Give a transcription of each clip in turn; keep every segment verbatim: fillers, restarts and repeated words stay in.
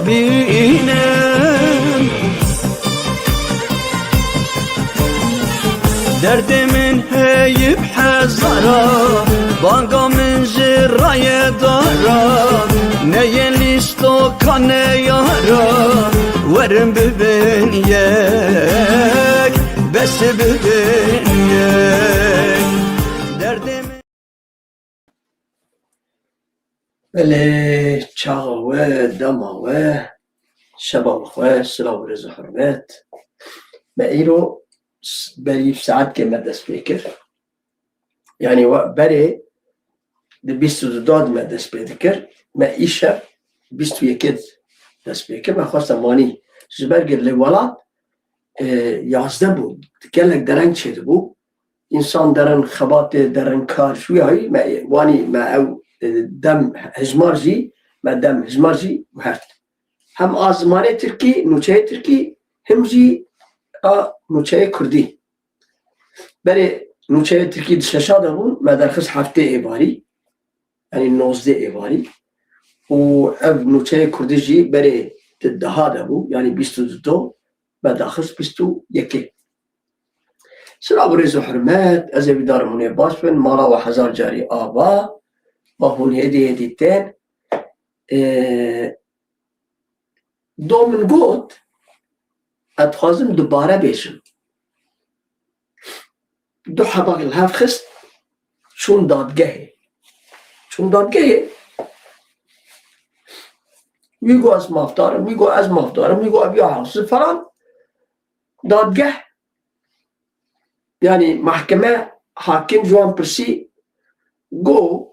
Bînim. Derdê min heyî bi hezara, banga min ji rayê dara, neyên lîstoka neyara, werin bibin yek, bes bibin yek. Derdê min Belê, çaxa we, dema we, şeva bi xwe, silav û rêz û hurmet. Me îro s-, berî saetkê me dest pê kir. Yanî we berê di bîst û du de me dest pê dikir. Me îşev bîst û yekê dest pê kir. Me xwesta manî ji ber gelê welat, e, yazdeh bû. Gelek dereng çêdibû. Însan derin xebatê, derin kar, ji wî hayî me wanî me ew, e, dem hejmar jî, me dem hejmar jî guhert. Hem a zimanê tirkî, nûçeyê tirkî, him jî a nûçeyê kurdî. Berê nûçeyê tirkî di şeşa de bû, me derxist heftê êvarî, yanî nozdeh êvarî. Û ev nûçeyê kurdî jî berê di deha de bû, yanî bîst û du de, me daxist bîst û yekê. Silav û rêz û hurmet, ez ê wî darim hûn ê baş bin, mala we hezar carî ava, va hûn hêdî hêdî tên. Ê, do min got, ez dixwazim dubare bêjim. Du hebak li hev xist, çûn dadgehê. Çûn dadgehê, wî got ez mafdar im, wî got ez mafdar im, wî got ev ya hewsî falan. Dadgeh, yanî mahkeme, hakim ji wan pirsî, got,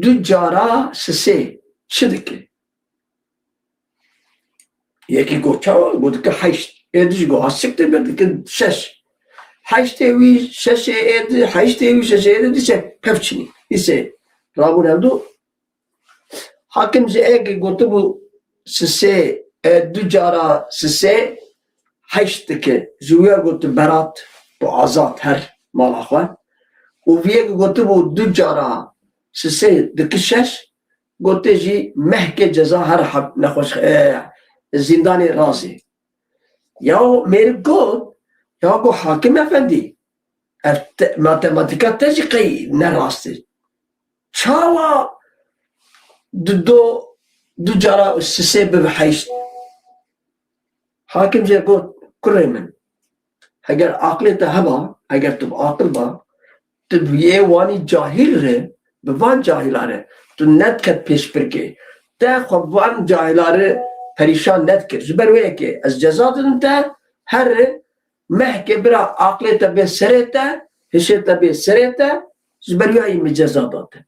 du cara sisê çi dike? Yekî got çawa? Got dike heşt. Ê di jî got ha siktir be, dike şeş. Heştê wî, şeşê ê di, heştê wî, şeşê ê di, dîse pevçinî. Dîse rabûn hevdu. Hakim ji ê gotibû sisê, e, du cara sisê heşt dike. Ji wî ya gotu berat, tu azad her mala xwe. Û vî yekî gotibû du cara sisê dike şeş, gote jî mehkê ceza her heb-, nexweş, e, zîndanê razê. Ya mêrik got, ya got hakim efendî, ev te-, matematîka te jî qey ne rast e. Çawa du do, du cara sisê bibe heşt? Hakim jê got, kurê min, heger aqilê te heba, heger tu bi aqil ba, tu bi yê wanî cahîl re, bi van cahîla re, tu nediket pêşbirkê. Te xwe bi van cahîla re perîşan nedikir. Ji ber wê yekê ez ceza didim te, here mehkê bira aqilê te bê serê te, hişê te bê serê te, ji ber wê yî min ceza da te.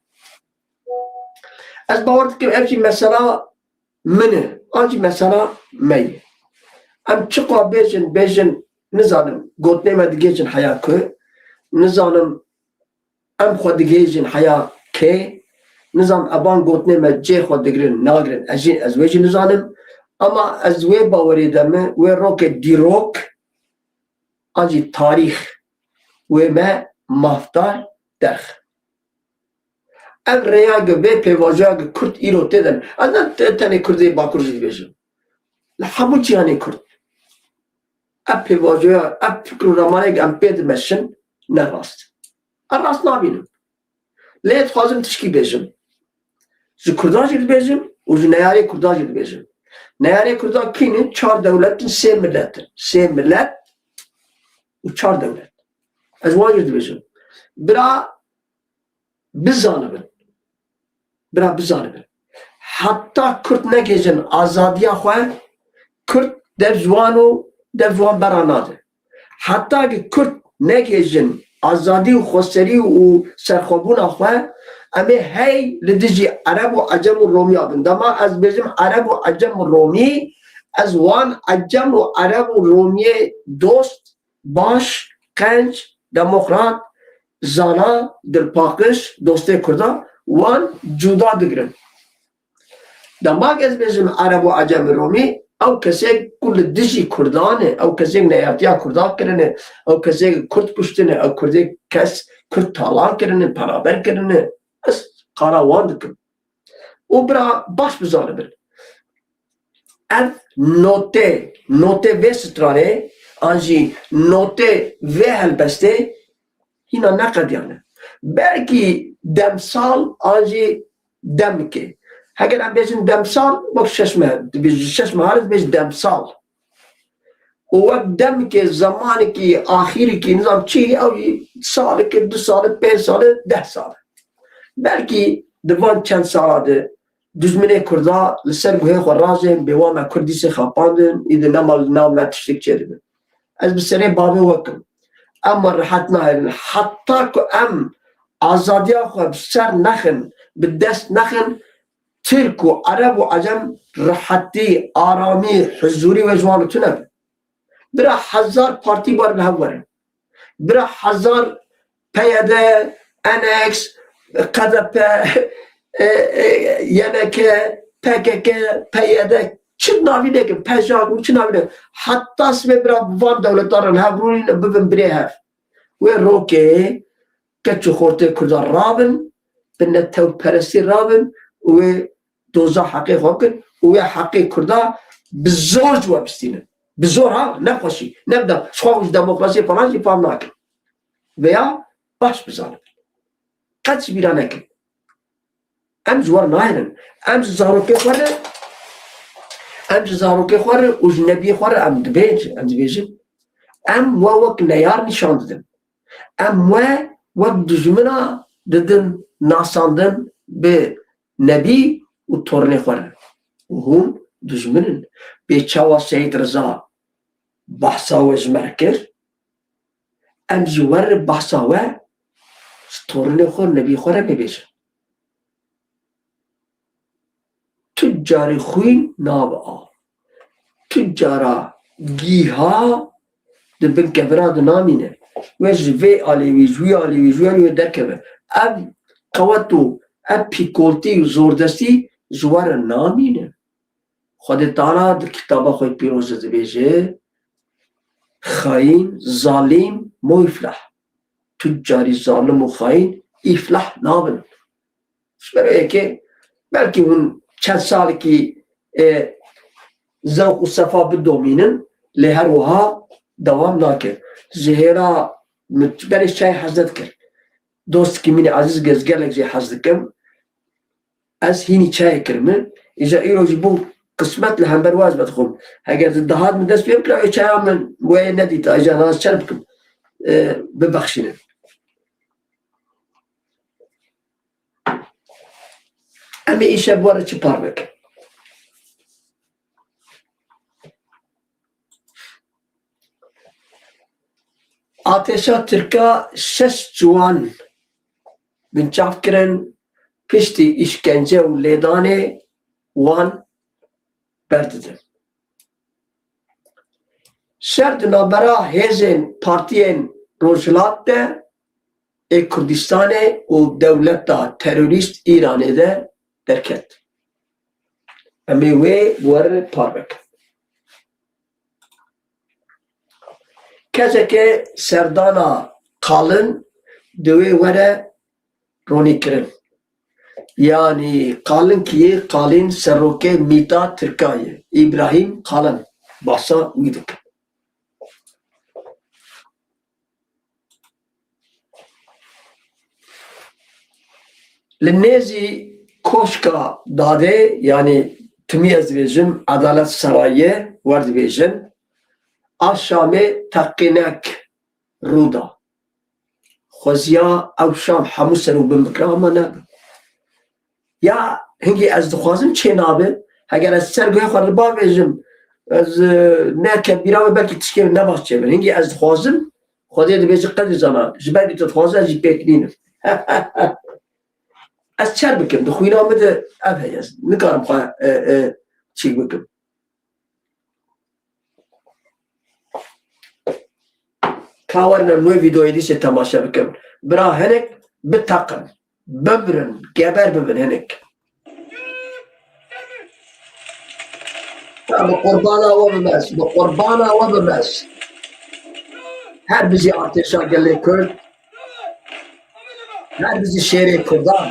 Ez bawer dikim ev jî mesela min e, an jî mesela me ye. Em çiqa bêjin, bêjin, nizanim, gotinê me digihêjin heya ku, nizanim em xwe digihêjin heya kê, nizanim evan gotinê me cê xwe digirin, nagirin, ez jî, ez wê jî nizanim. Ama ez wê bawerê de me, wê rokê dîrok, an jî tarîx wê me mafdar derx. Ev rêya gi vê pêvajoya gi Kurd îro tê de, ez ne te-, tenê Kurdê Bakur jî dibêjim. Li hemû cîhanê Kurd. Ev pêvajoya, ev fikr û ramanê gi em pê dimeşin, ne rast. Ez rast nabînim. Lê dixwazim tişkî bêjim. Ji Kurdan jî dibêjim û ji neyarê Kurdan jî dibêjim. Neyarê Kurdan kî ne? Çar dewlet in, sê milet in. Sê milet û çar dewlet. Ez wan jî dibêjim. Bira bizanibin. Bira bizanibin. Heta Kurd negihêjin azadiya xwe, Kurd dev ji wan û dev ji wan bera nade. Heta ki Kurd negihêjin azadî û xweserî û serxwebûna xwe, em ê hey li dijî Ereb û Ecem û Romiya bin. Dema ez bêjim Ereb û Ecem û Romî, ez wan Ecem û Ereb û Romiyê dost, baş, qenc, demokrat, zana, dilpaqij, dostê Kurda, wan cuda digirim. Dema ez bêjim Ereb û Ecem û Romî, ew kesê ku li dijî Kurdan e, ew kesê neyartiya Kurdan kirine, ew kesê Kurd kuştine, ew Kurdê kes, Kurd talan kirine, penaber kirine, ez qala wan dikim. Û bira baş bizanibin. Ev notê, notê vê stranê an jî notê vê helbestê hîna neqediyane. Belkî demsal an jî demikê. Heger em bêjin demsal, wek şeş meh, dibêjin şeş mehan dibêjin demsal. Û wek demikê, zemanekî axîrikî, nizam çi, ew jî salekê, du sal e, pênc sal e, deh sal e. Belkî di van çend sala de dujminê Kurda li ser guhê xwe rajên, bê wan me Kurd dîsê xapandin, îdî nema li nav me tiştek çêdibin. Ez bi serê bavê we kim. Em we rihet nahêlin. Heta ku em azadiya xwe bi ser nexin, bi dest nexin, Tirk û Ereb û Ecem rihetî, aramî, huzûrî wê ji wan li tune be. Bira hezar partî barin hev werin. Bira hezar P Y D, Enex, K D P, e, e, Y N K, P K K, P Y D, çi navî nekin, P J A, çi navî nekin. Heta sibê bira van dewletan re hev rûnîn, bibin birê hev. Wê rokê keç û xortê Kurdan rabin, bi netewperestî rabin û wê doza heqê xwe bikin û wê heqê Kurda bi zor ji we bistînin. Bi zor ha, ne xweşî, ne bi dem-, ji xwe ji demokrasiyê falan jî fam nakin. Veya baş bizanibin. Qet ji bîra nekin. Em ji we re nayêrin. Em ji zarokê xwe re, em ji zarokê xwe re û ji nebiyê xwe re em dibêj-, em dibêjin. Em we wek neyar nîşan didin. Em we wek dijmina didin nasandin bi nebî û tornê xwe re. Û hûn dijmin in. Bê çawa Seyîd Riza behsa we ji me re kir? Em ji we re behsa we ji tornê xwe, nebî xwe re bibêjin. Tu carî xwîn nabe av. Tu cara gîha di bin kevira de namîne. Wê ji vê alê wî, ji wî alê wî, ji wî alê wî derkeve. Ev qewet û ev pîkoltî û zordestî ji we re namîne. Xwedê Teala di kitaba xwe pîroz de dibêje, xayîn, zalîm, mo îflah. Tu carî zalim û xayîn îflah nabin. Ji ber wê yekê belkî hûn çend salekî, e, zewq û sefa bidomînin, lê her wiha dewam nake. Ji hêra min berê çayê hez nedikir. Dostekî min e Ezîz, ez gelek jê hez dikim. Ez hînî çayê kirime. Îja îro jî bû qismet, li hember we ez vedixwim. Heger di dahat min dest pê bikira, ew çaya min wê nedîta. Îja ez çer bikim? E, bibexşînin. Em ê îşev we re çi parve kin? Artêşa Tirka şeş ciwan binçav kirin, piştî îşkence û lêdanê wan berdidin. Şer di navbera hêzên partiyên Rojhilat de ê Kurdistanê û dewleta terorîst Îranê de derket. Em ê wê bi we re parve kin. Keseke serdana qalin divê were ronîkirin. Yanî qalin kî yê? Qalin serokê mîta Tirka ye. Îbrahîm Qalin. Bahsa wî dikin. Li nêzî Koşka Dadê, yanî timî ez dibêjim, Edalet Sarayê, wer dibêjin, a Şamê teqînek rû da. Xweziya ew Şam hemû ser û bin bikira, ama nebin. Ya hingî ez dixwazim çê nabe, heger ez ser guhê xwe li ba bêjim, ez, e, neke bîra me, belkî tişkê min ne baş çêbin. Hingî ez dixwazim, Xwedê dibêje qedî zana, ji ber ku tu dixwaze ez jî pêk nînim. Ez çer bikim, di xwîna min de ev heye, ez nikarim xwe, e, e, çîk bikim. Ka werin em wê vîdeoyê dîsê temaşe bikin. Bira hinek biteqin, bimirin, geber bibin hinek. Ya bi qurbana we bim ez, bi qurbana we bim ez. Her bijî artêşa gelê Kurd, her bijî şêrê Kurdan.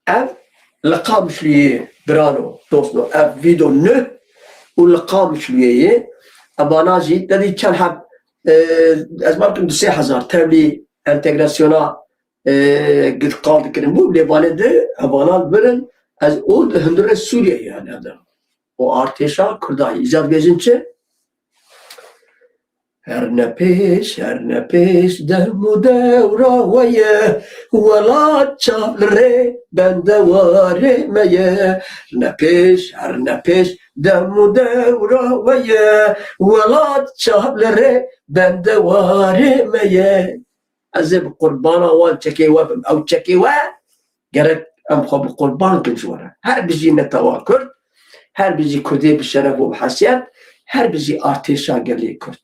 Ev li Qamişliyê birano, dostno, ev vîdo nuh û li Qamişliyê ye. Evana jî te dî çend heb, e, ez bakim du sê hezar tevlî entegrasyona, e, gid qal dikirin bû, lê balê di evana li vir in, ez û di hundirê Sûriyeyê, yani, ev de. Û artêşa Kurda îcat bêjin çi? Her ne pêş, her ne pêş, dem û dewra we ye, welat çav li rê bende warê me ye. Ne pêş, her ne pêş, dem û dewra we ye, welat çav li rê bende warê me ye. Ez ê bi qurbana wan çekê we bim. Ew çekê we gerek em xwe bi qurban kin ji we re. Her bijî netewa Kurd, her bijî Kurdê bi şeref û bi hesiyet, her bijî artêşa gelê Kurd.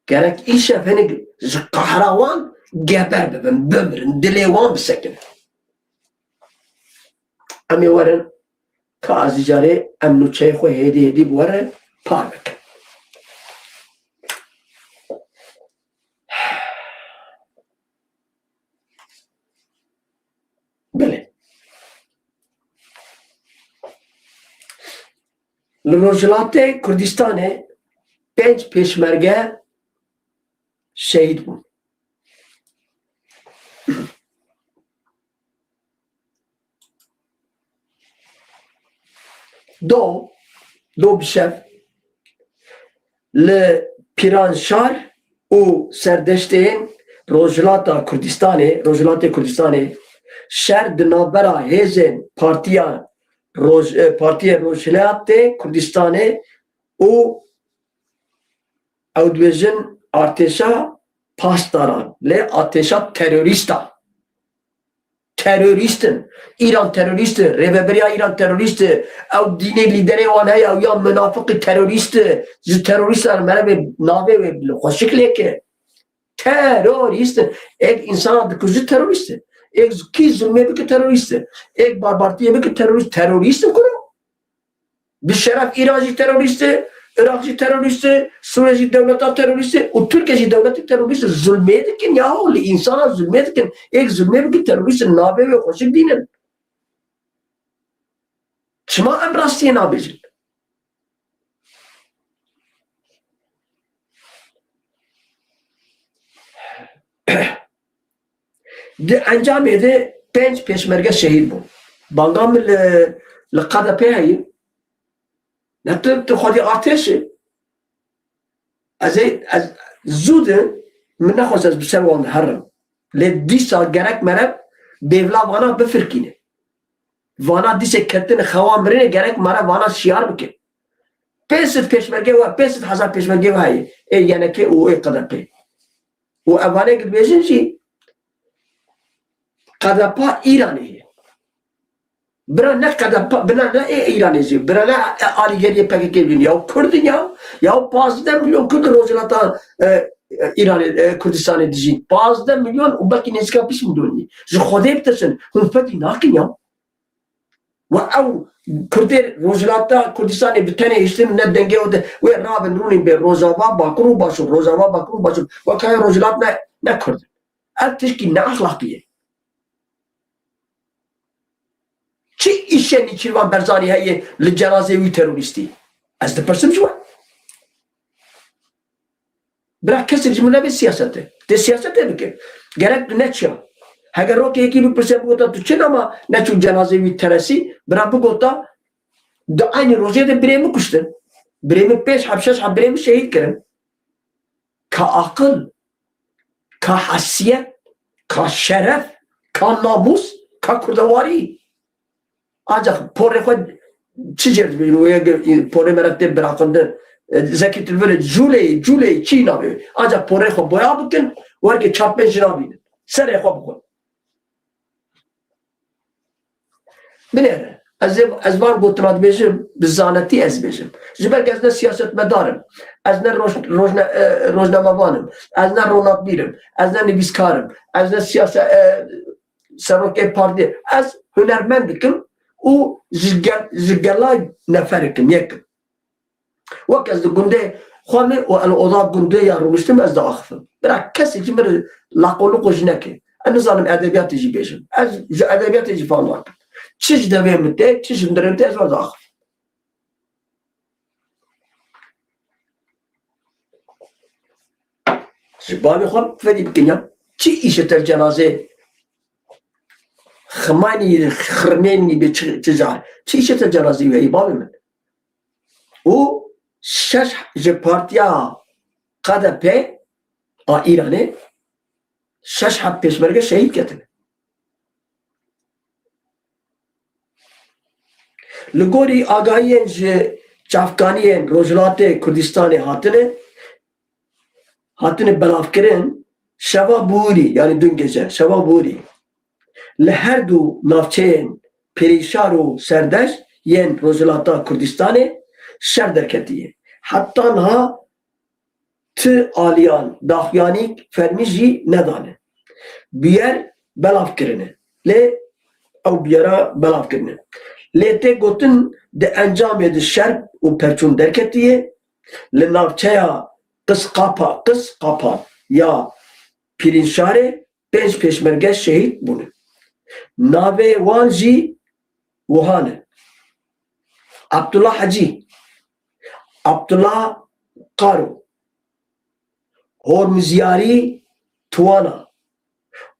Gerek îşev hinek ji qehra wan geber bibin, bimirin, dilê wan bisekine. Em ê werin ka ez carê em nûçeyê xwe hêdî hêdî bi we re par bikin. Belê. Li Rojhilatê Kurdistanê pênc pêşmerge şehîd bûn. Do, do bi şev li Pîranşar û serdeştên Rojhilata Kurdistanê, Rojhilatê Kurdistanê şer di navbera hêzên Partiya Roj-, e, Partiyê Rojhilatê Kurdistanê û ew dibêjin artêşa pasdaran, lê artêşa terorîst a. Terorîst in. Îran terorîst e. Rêveberiya Îran terorîst e. Ew dînê lîderê wan heye, ew ya munafiqî terorîst e. Ji terorîstan merevê navê wê li xweşik lêke. Terorîst in. Êk însana dikuje terorîst e. Êk kî zulmê bike terorîst e. Êk barbartiyê bike terorîst. Terorîst in kuro. Bi şeref Îran jî terorîst e, Iraq jî terorîst e, Sûriye jî dewleta terorîst e û Tirkiye jî dewletê terorîst e. Zulmê dikin yahu, li însana zulmê dikin. Êk zulmê bikin terorîst in, navê wê xweşik dînin. Çima em rastiyê nabêjin? Di encamê de pênc pêşmerge şehîd bûn. Banga min li, li K D P heye. Ne tu, tu xwedî artêş î. Ez ê, ez zû de min nexwest ez bi ser wan de herim. Lê dîsa gerek mere bêvla vana bifirkîne. Vana dîsê ketine xewa mirinê gerek mere vana şiyar bike. Pênc sed pêşmerge we, pênc sed hezar pêşmerge we heye. Ê Y N K û ê K D P. Û evanê ki dibêjin jî K D P Îranê ye. Bira ne K D P, bira ne ê Îranê jî, bira ne alîgeriyê P K K bîn. Ya Kurd in ya, ya pazdeh milyon Kurd Rojhilata, e, e, Îranê, e, Kurdistanê dijîn. Pazdeh milyon û belkî nêzîka bîst milyon jî. Ji Xwedê bitirsin, hûn fedî nakin ya. Wa ew Kurdê Rojhilata Kurdistanê bi tenê hiştin ne dengê û de, wê rabin rûnîn bê Rojava, Bakur û Başûr, Rojava, Bakur û Başûr. Wa kaya Rojhilat ne, ne Kurd in. Ev tişkî ne exlaqî ye. Çi îşe Nêçîrvan Berzanî heye li cenazê wî terorîstî? Ez dipirsim ji we. Bira kesek ji min nebe siyasetê. Tê siyasetê bike. Gerek tu neçiya. Heger rokê yekî bipirse bigota tu çi nama neçû cenazê wî teresî, bira bigota di eynî rojê de birê min kuştin. Birê min pênc heb şeş heb birê min şehîd kirin. Ka aqil, ka hesiyet, ka şeref, ka namûs, ka kurdewarî. Ancak porê xwe çi cêr dibînin û yek porê me re tê biraqindin. E, Zekî Tilvir e, culeyê, culeyê, çî nabê. Ancak porê xwe boya bikin, werkê çar pênc jina bînin. Serê xwe bixwin. Binêre. Ez ê, ez van gotina dibêjim, bi zanetî ez dibêjim. Ji ber ku ez ne siyasetmedar im. Ez ne roj-, rojne-, e, rojnamevan im. Ez ne ronakbîr im. Ez ne nivîskar im. Ez ne siyase-, e, serokê partiyê. Ez hunermend dikim û ji gel-, ji gela neferek im, yek im. Wek ez di gundê, Xwe min û el oda gundê ya rûniştim ez diaxifim. Bira kesê jî min laqolûqo jî neke. Ez nizanim edebiyatê jî bêjim. Ez ji edebiyatê jî fam nakim. Çi ji devê min tê, çi ji hundirê min tê ez wan diaxifim. Ji bavê xwe fedî bikin ya. Çi îşe te cenazê ximanî, xirmênî bê çi, çi ca. Çi îşe te cenazê wê, ey bavê min. Û şeş ji partiya K D P a Îranê şeş heb pêşmerge şehîd ketine. Li gorî agahiyên ji çavkaniyên Rojhilatê Kurdistanê hatine, hatine belavkirin, şeva borî, yanî dûn gece, şeva borî, li her du navçeyên Pêrîşar û Serdeş yên Rojhilata Kurdistanê şer derketiye. Heta niha ti aliyan daxuyanîk fermî jî nedane. Bûyer belav kirine. Lê ew bûyera belav kirine. Lê tê gotin di encamê de şer û perçûn derketiye. Li navçeya Qisqapa, Qisqapa ya Pîrînşarê pênc pêşmerge şehîd bûne. Navê wan jî wiha ne: Abdullah Hecî, Abdullah Qaro, Hormiziyarî Tuwana,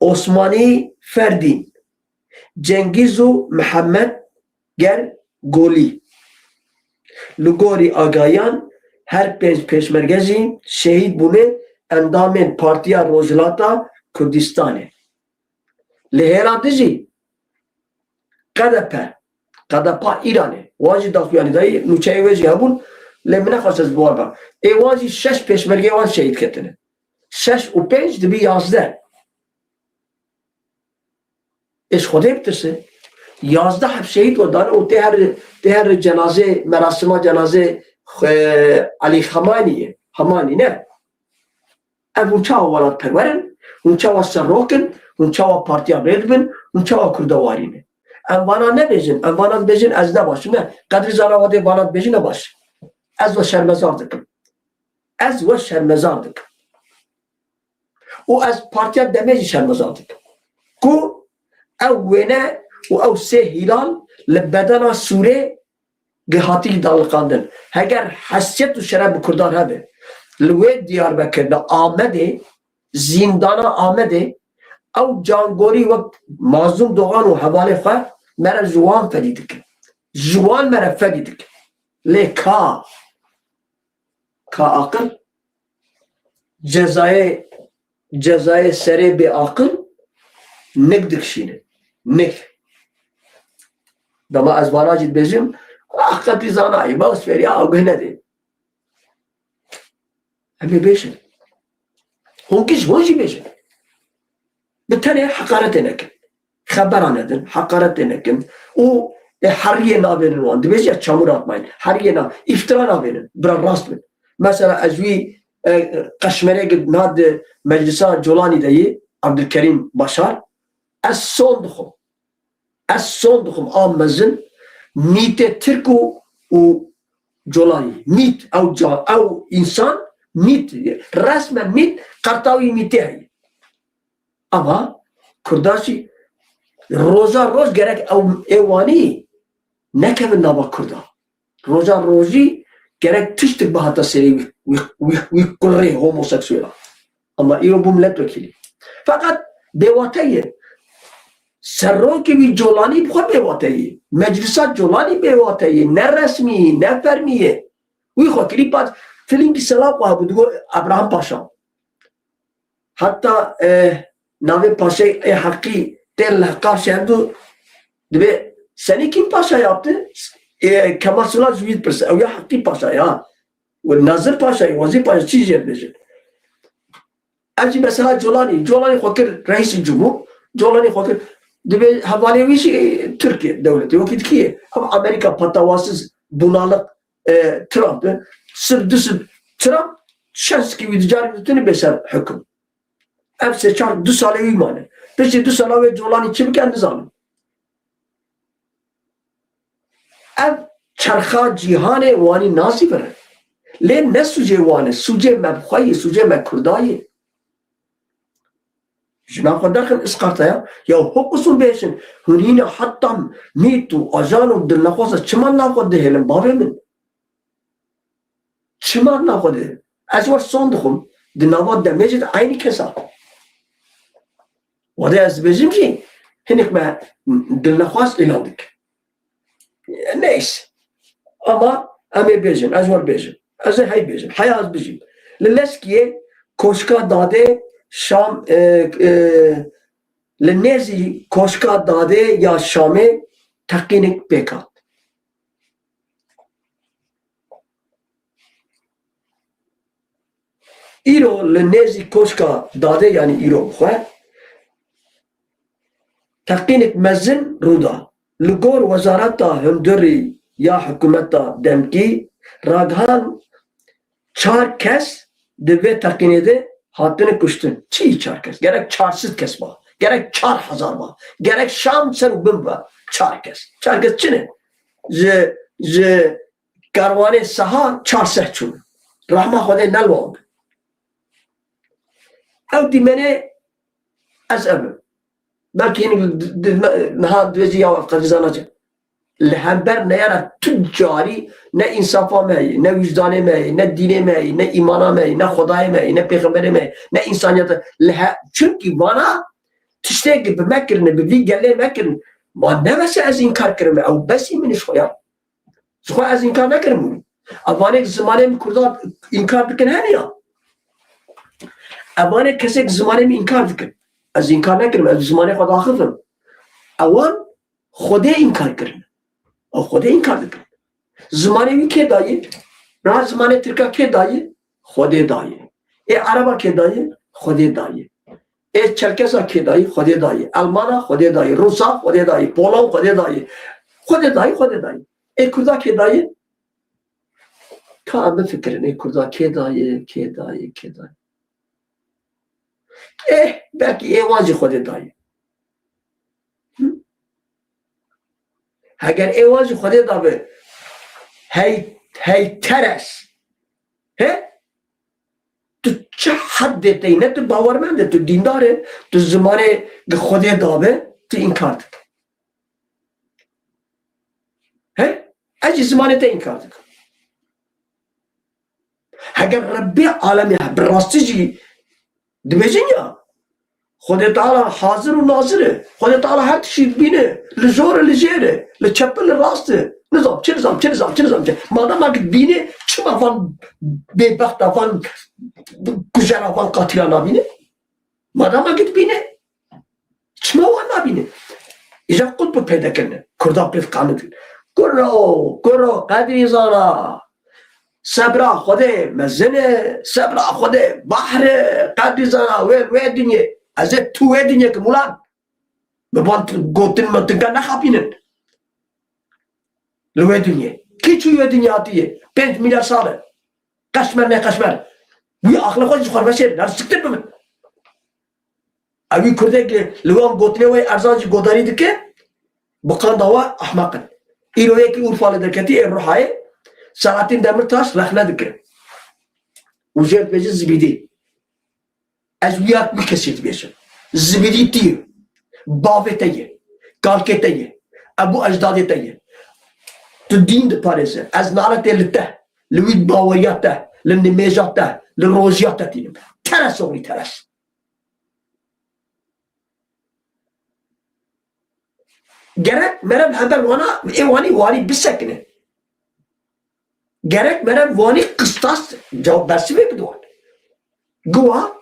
Osmanî Ferdîn, Cengîz û Mihemed Ger Golî. Li gorî agahiyan, her pênc pêşmerge jî şehîd bûne endamên Partiya Rojhilata Kurdistanê. Li hêla dijî K D P, K D P Îranê, wan jî daxuyanî dayî, nûçeyê wê jî hebûn, lê min nexwest ez bi wan be. Ê wan jî şeş pêşmergeyê wan şehîd ketine. Şeş û pênc dibî yazdeh. Ê ji Xwedê bitirse. Yazdeh heb şehîd we dane û tê her, tê her cenazê, merasima cenazê xwe, Elî Xemanî ye. Xemanî ne. Ev hûn çawa welatperwer in? Hûn çawa serok in? Hûn çawa partiya rê dibin? Hûn çawa Kurda warî ne? Em vana nebêjin. Em vana dibêjin ez ne baş im. Ne. Qedrî Zana Wadê vana dibêjin ne baş. Ez we şermezar dikim. Ez we şermezar dikim. Û ez partiya demê jî şermezar dikim. Ku ew wêne û ew sê hîlal li bedena Sûrê gihatî daliqandin. Heger hesiyet û şeref bi Kurdan hebe, li wê Diyarbekir, li Amedê, zîndana Amedê, ew cangorî wek Mazlûm Dogan û hevalê xwe mere ji wan fedî dikin. Ji wan mere fedî dikin. Lê ka, ka aqil, cezayê, cezayê serê bê aqil nik dikişîne. Nik. Dema ez vana jî dibêjim, ah, qetî zanayî, bas feriya, ew guh nedê. Em ê bêjin. Hûn giş hûn jî bêjin. Bi tenê heqaretê nekin. Xebera nedin, heqaretê nekin. Û, e, heriyê navênin wan. Dibêje çamur atmayın. Heriyê na, îftira navênin. Bira rast bin. Mesela ez wî, e, qeşmerê gid na di meclisa Colanî de yî, Abdülkerim Başar. Ez son dixwim. Ez son dixwim a mezin mîtê Tirk û, û Colanî. Mît, ew ca, ew însan mît, resmen mît, qerta wî mîtê heye. Ama Kurda jî roja roj gerek ew ê wanî nekevin nava Kurda. Roja rojî gerek tiştik bihata serê wî, wî, wî, wî kurê homoseksuela. Ama îro bû milletvekîlî. Feqet bêwate ye. Serokê wî Colanî bi xwe bêwate ye. Meclisa Colanî bêwate ye. Ne resmî, ne fermî ye. Wî xwe kirî paş, filîngî Selav xwe hebû, digot Abraham Paşa. Heta, e, navê paşayê ê heqî tên li heqa şehdu dibe, senî kîm paşa yaptı? E, Kemal Sunal ji wî dipirse. Ew ya heqî paşa ya. Û Nazir Paşayê, Wezîr Paşa çi jê dibêje? Ev jî mesela Colanî. Colanî xwe kir reîsî cumhur. Colanî xwe kir. Dibe hevalê wî jî Tirkiye dewletê. Wekî dikiye. Ama Amerika patawasız, bunalık, e, Trump, e, sib du sib Trump, şenskî wî dicar tune bê ser hukm. Ev sê çar du salê wî mane. Piştî du sala wê Colanî çi bike, nizanim. Ev çerxa cîhanê wanî nasî vire. Lê ne sûcê wan e, sûcê me bi xwe yê, sûcê me Kurda yê. Jina xwe derxin isqarta ya. Ya hok usun bêjin, hûn hîna heta mît û ajan û dilnexwaza çima nav xwe dihêlin, bavê min? Çima nav xwe dihêlin? Ez wer son dixwim, di nava demê jî de eynî kes a. Wade ez dibêjim jî, hinek me dilnexwaz îlan dikin. Neyse. Ama em ê bêjin, ez wer bêjim. Ez ê hey bêjim, heya ez bijîm. Li Leskiyê Koşka Dadê Şam, e, e, li nêzî Koşka Dadê ya Şamê teqînek pêk hat. Îro li nêzî Koşka Dadê, yanî îro bi xwe, teqînek mezin rû da. Li gor Wezareta Hundirî ya hikûmeta demkî ragihan çar kes di vê teqînê de hatine kuştin. Çi çar kes? Gerek çar sed kes ba. Gerek çar hezar ba. Gerek şam ser û bin ba. Çar kes. Çar kes çi ne? Ji, ji Karwanê Seha çar sed çûn. Rehma Xwedê ne li wan be. Ew dîmenê ez ev im. Belkî hinek di, di, niha dibêjin ya ev qedrîza naçe. Li hember neyara tu carî ne însafa me heye, ne wijdanê me heye, ne dînê me heye, ne îmana me heye, ne Xwedayê me heye, ne pêxemberê me heye, ne însaniyeta. Li he-, çimkî vana tiştê ki bi me kirine, bi vî gelê me kirine. Ma nebese ez înkar kirime, ew besî min ji xwe ya. Ji xwe ez înkar nekirim. Evanê zimanê min kurda înkar dikin hene ya. Evanê kesek zimanê min înkar dikin. Ez înkar nekirim. Ez zimanê xwe daxivim. Ewan Xwedê înkar kirin. Ew Xwedê înkar dikin. Zimanê wî kê dayê? Niha zimanê tirka kê dayê? Xwedê dayê. Ê ereba kê dayê? Xwedê dayê. Ê çerkesa kê dayî? Xwedê dayî. Elmana Xwedê dayî. Rûsa Xwedê dayî. Polon Xwedê dayî. Xwedê dayî, Xwedê dayî. Ê kurda kê dayî? Ka em bifikirin, ê kurda kê dayî, kê dayî, kê dayî? Eh, belkî ê wan jî Xwedê dayî. Hı? Heger ê wan jî Xwedê dabe, hey, hey teres. He? Tu çi heddê tey, ne tu bawermend e, tu dîndar e, tu zimanê gi Xwedê dabe, tu înkar dike. He? Ez jî zimanê te înkar dikim. Heger Rebbê alemê he, bi rastî jî dibêjin ya, Xwedê Teala hazir û nazir e. Xwedê Teala her tiştî dibîne. Li jor e, li jêr e, li çep e, li rast e. Nizam çi, nizam çi, nizam çi, nizam çi. Madama ki dibîne, çima van bêbexta, van kujera, van qatîla nabîne? Madama ki dibîne, çima wan nabîne? Îja qut bi peyde kirine. Kurda pê diqanidin. Kuro, kuro, qedrî zana. Sebra Xwedê mezin e, sebra Xwedê bahr e, qedrî zana wê, wê dinyê. Ez ê tu wê dinyê kim ulan. Bi van gotin me tinka nexapînin. Li wê dinyê. Kî çû wê dinyê hatiye? Pênc milyar sal e. Qeşmer ne qeşmer. Wî aqilê xwe ji xwe veşêrin. Her siktir bibin. Ewî kurdek li wan gotinê wê erzan jî godarî dike, bi qanda we ehmeq in. Îro yekî Urfa li derketî ê Ruhayê, Selahattin Demirtaş rexne dike. Û jê dibêje zibîdî. Ez wiya wî kesê dibêjim. Zibîdî tu yî. Bavê te yê. Kalkê te yê. Ebû ecdadê te yê. Tu dîn diparêze. Ez naletê li te, li wî baweriya te, li nimêja te, li rojiya te tînim. Teres oxlî teres. Gerek meriv hember wana ê wanî warî bisekine. Gerek meriv wanî qistas cewab bersivê bide wan. Giwa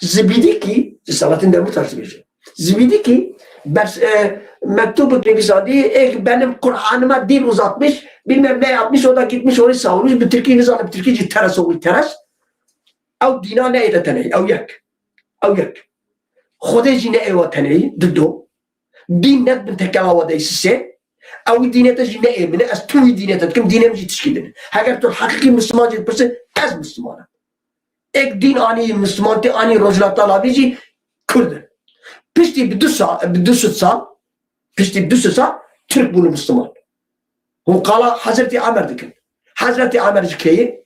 zibîdîkî, Selahattin Demirtaş dibêje. Zibîdîkî bers, e, mektubek nivîsandî, ê benim Kur'anıma dil uzatmış, bilmem ne yapmış, o da gitmiş onu savunmuş, bi Tirkî nizane, bi Tirkî jî teres oxlî teres. Ew dîna ne ê de tenê, ew yek. Ew yek. Xwedê jî ne êwa teneyî, dido. Dîn ne bin tekela we de sisê. Ew dînê te jî ne ê min e, ez tu wî dînê te dikim, dînê min jî tişkî din e. Heger tu heqîqî Misliman jî dipirse, ez Misliman im. Êk dîn anî Misliman tê, anî Rojhilata Navîn jî Kurd in. Piştî bi du sal, bi du sed sal, piştî bi du sed sal Tirk bûne Misliman. Hûn qala Hezretî Emer dikin. Hezretî Emer ji kê ye?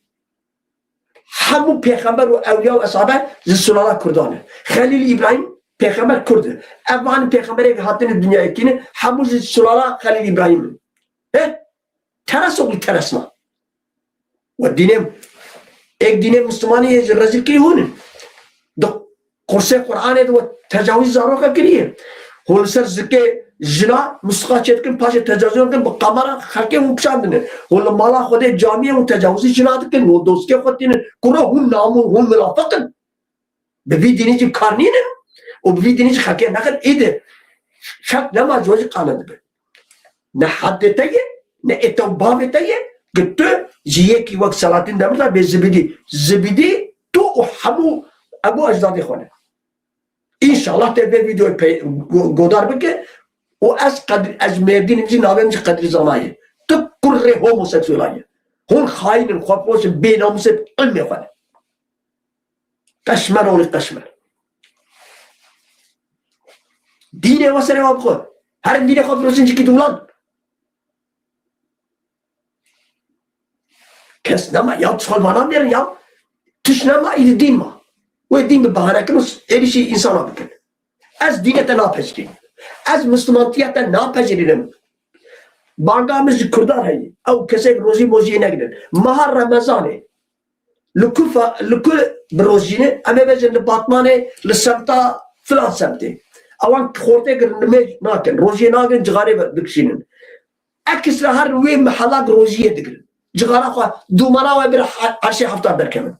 Hemû pêxember û ewliya û eshabe ji sulala Kurdan e. Xelîl Îbrahîm pêxember Kurd e. Ev van pêxemberê ke hatine dinyayê kî ne, hemû ji sulala Xelîl Îbrahîm in. He? Teres oxlî teresna. We dînê, êk dînê Mislimanî yê ji rezîlkirî hûn in. Di qursê Qur'anê de we tecawîz zaroka kiriye. Hûn li ser zikê jina mustiqa çêdikin, paşê tecawîz dikin, bi kamera xelkê hûn kişandine. Hûn li mala Xwedê camiyê hûn tecawîzî jina dikin, hûn doskê xwe tînin. Kuro hûn namû, hûn minafiq in. Bi vî dînî jî kar nînin û bi vî dînî jî xelkê nexin. Îdî xelk nema ji we jî qane dibe. Ne heddê te ye, ne ê te û bavê te ye, ki tu ji yekî wek Selahattin Demirtaş bê zibidî. Zibidî tu û hemû ebu ecdadê xwe ne. Înşallah te vê vîdeoyê pey-, go-, godar bike û ez qed-, ez Mêrdînim jî navê min jî Qedrî Zana ye. Tu kurê homoseksuela ye. Hûn xayîn in, xwefiroş in, bênamûs in, ilmê xwe ne. Qeşmer oğlu qeşmer. Dînê we serê we bixwe. Herin dînê xwe firoşin cikî di wilan. Kes nema ya, tu xwe vana bêrin ya. Tiş nema, îdî dîn ma. Wê dîn bi bahane kin û êrîşî însana bikin. Ez dînê te napejirînim. Ez mislimantiya te napejirînim. Banga min ji Kurdan heye. Ew kesek rojî mojiyê negirin. Meha Remezanê. Li ku fa-, li ku bi rojî ne? Em ê bêjin li Batmanê, li semta filan semtê. Ewan xortê girin, nimêj nakin. Rojiyê nakin, cixarê ve-, dikişînin. Ekstra her wê mehela rojiyê digirin. Cixara xwe, dûmana we bir he-, her şey hefta derkevin.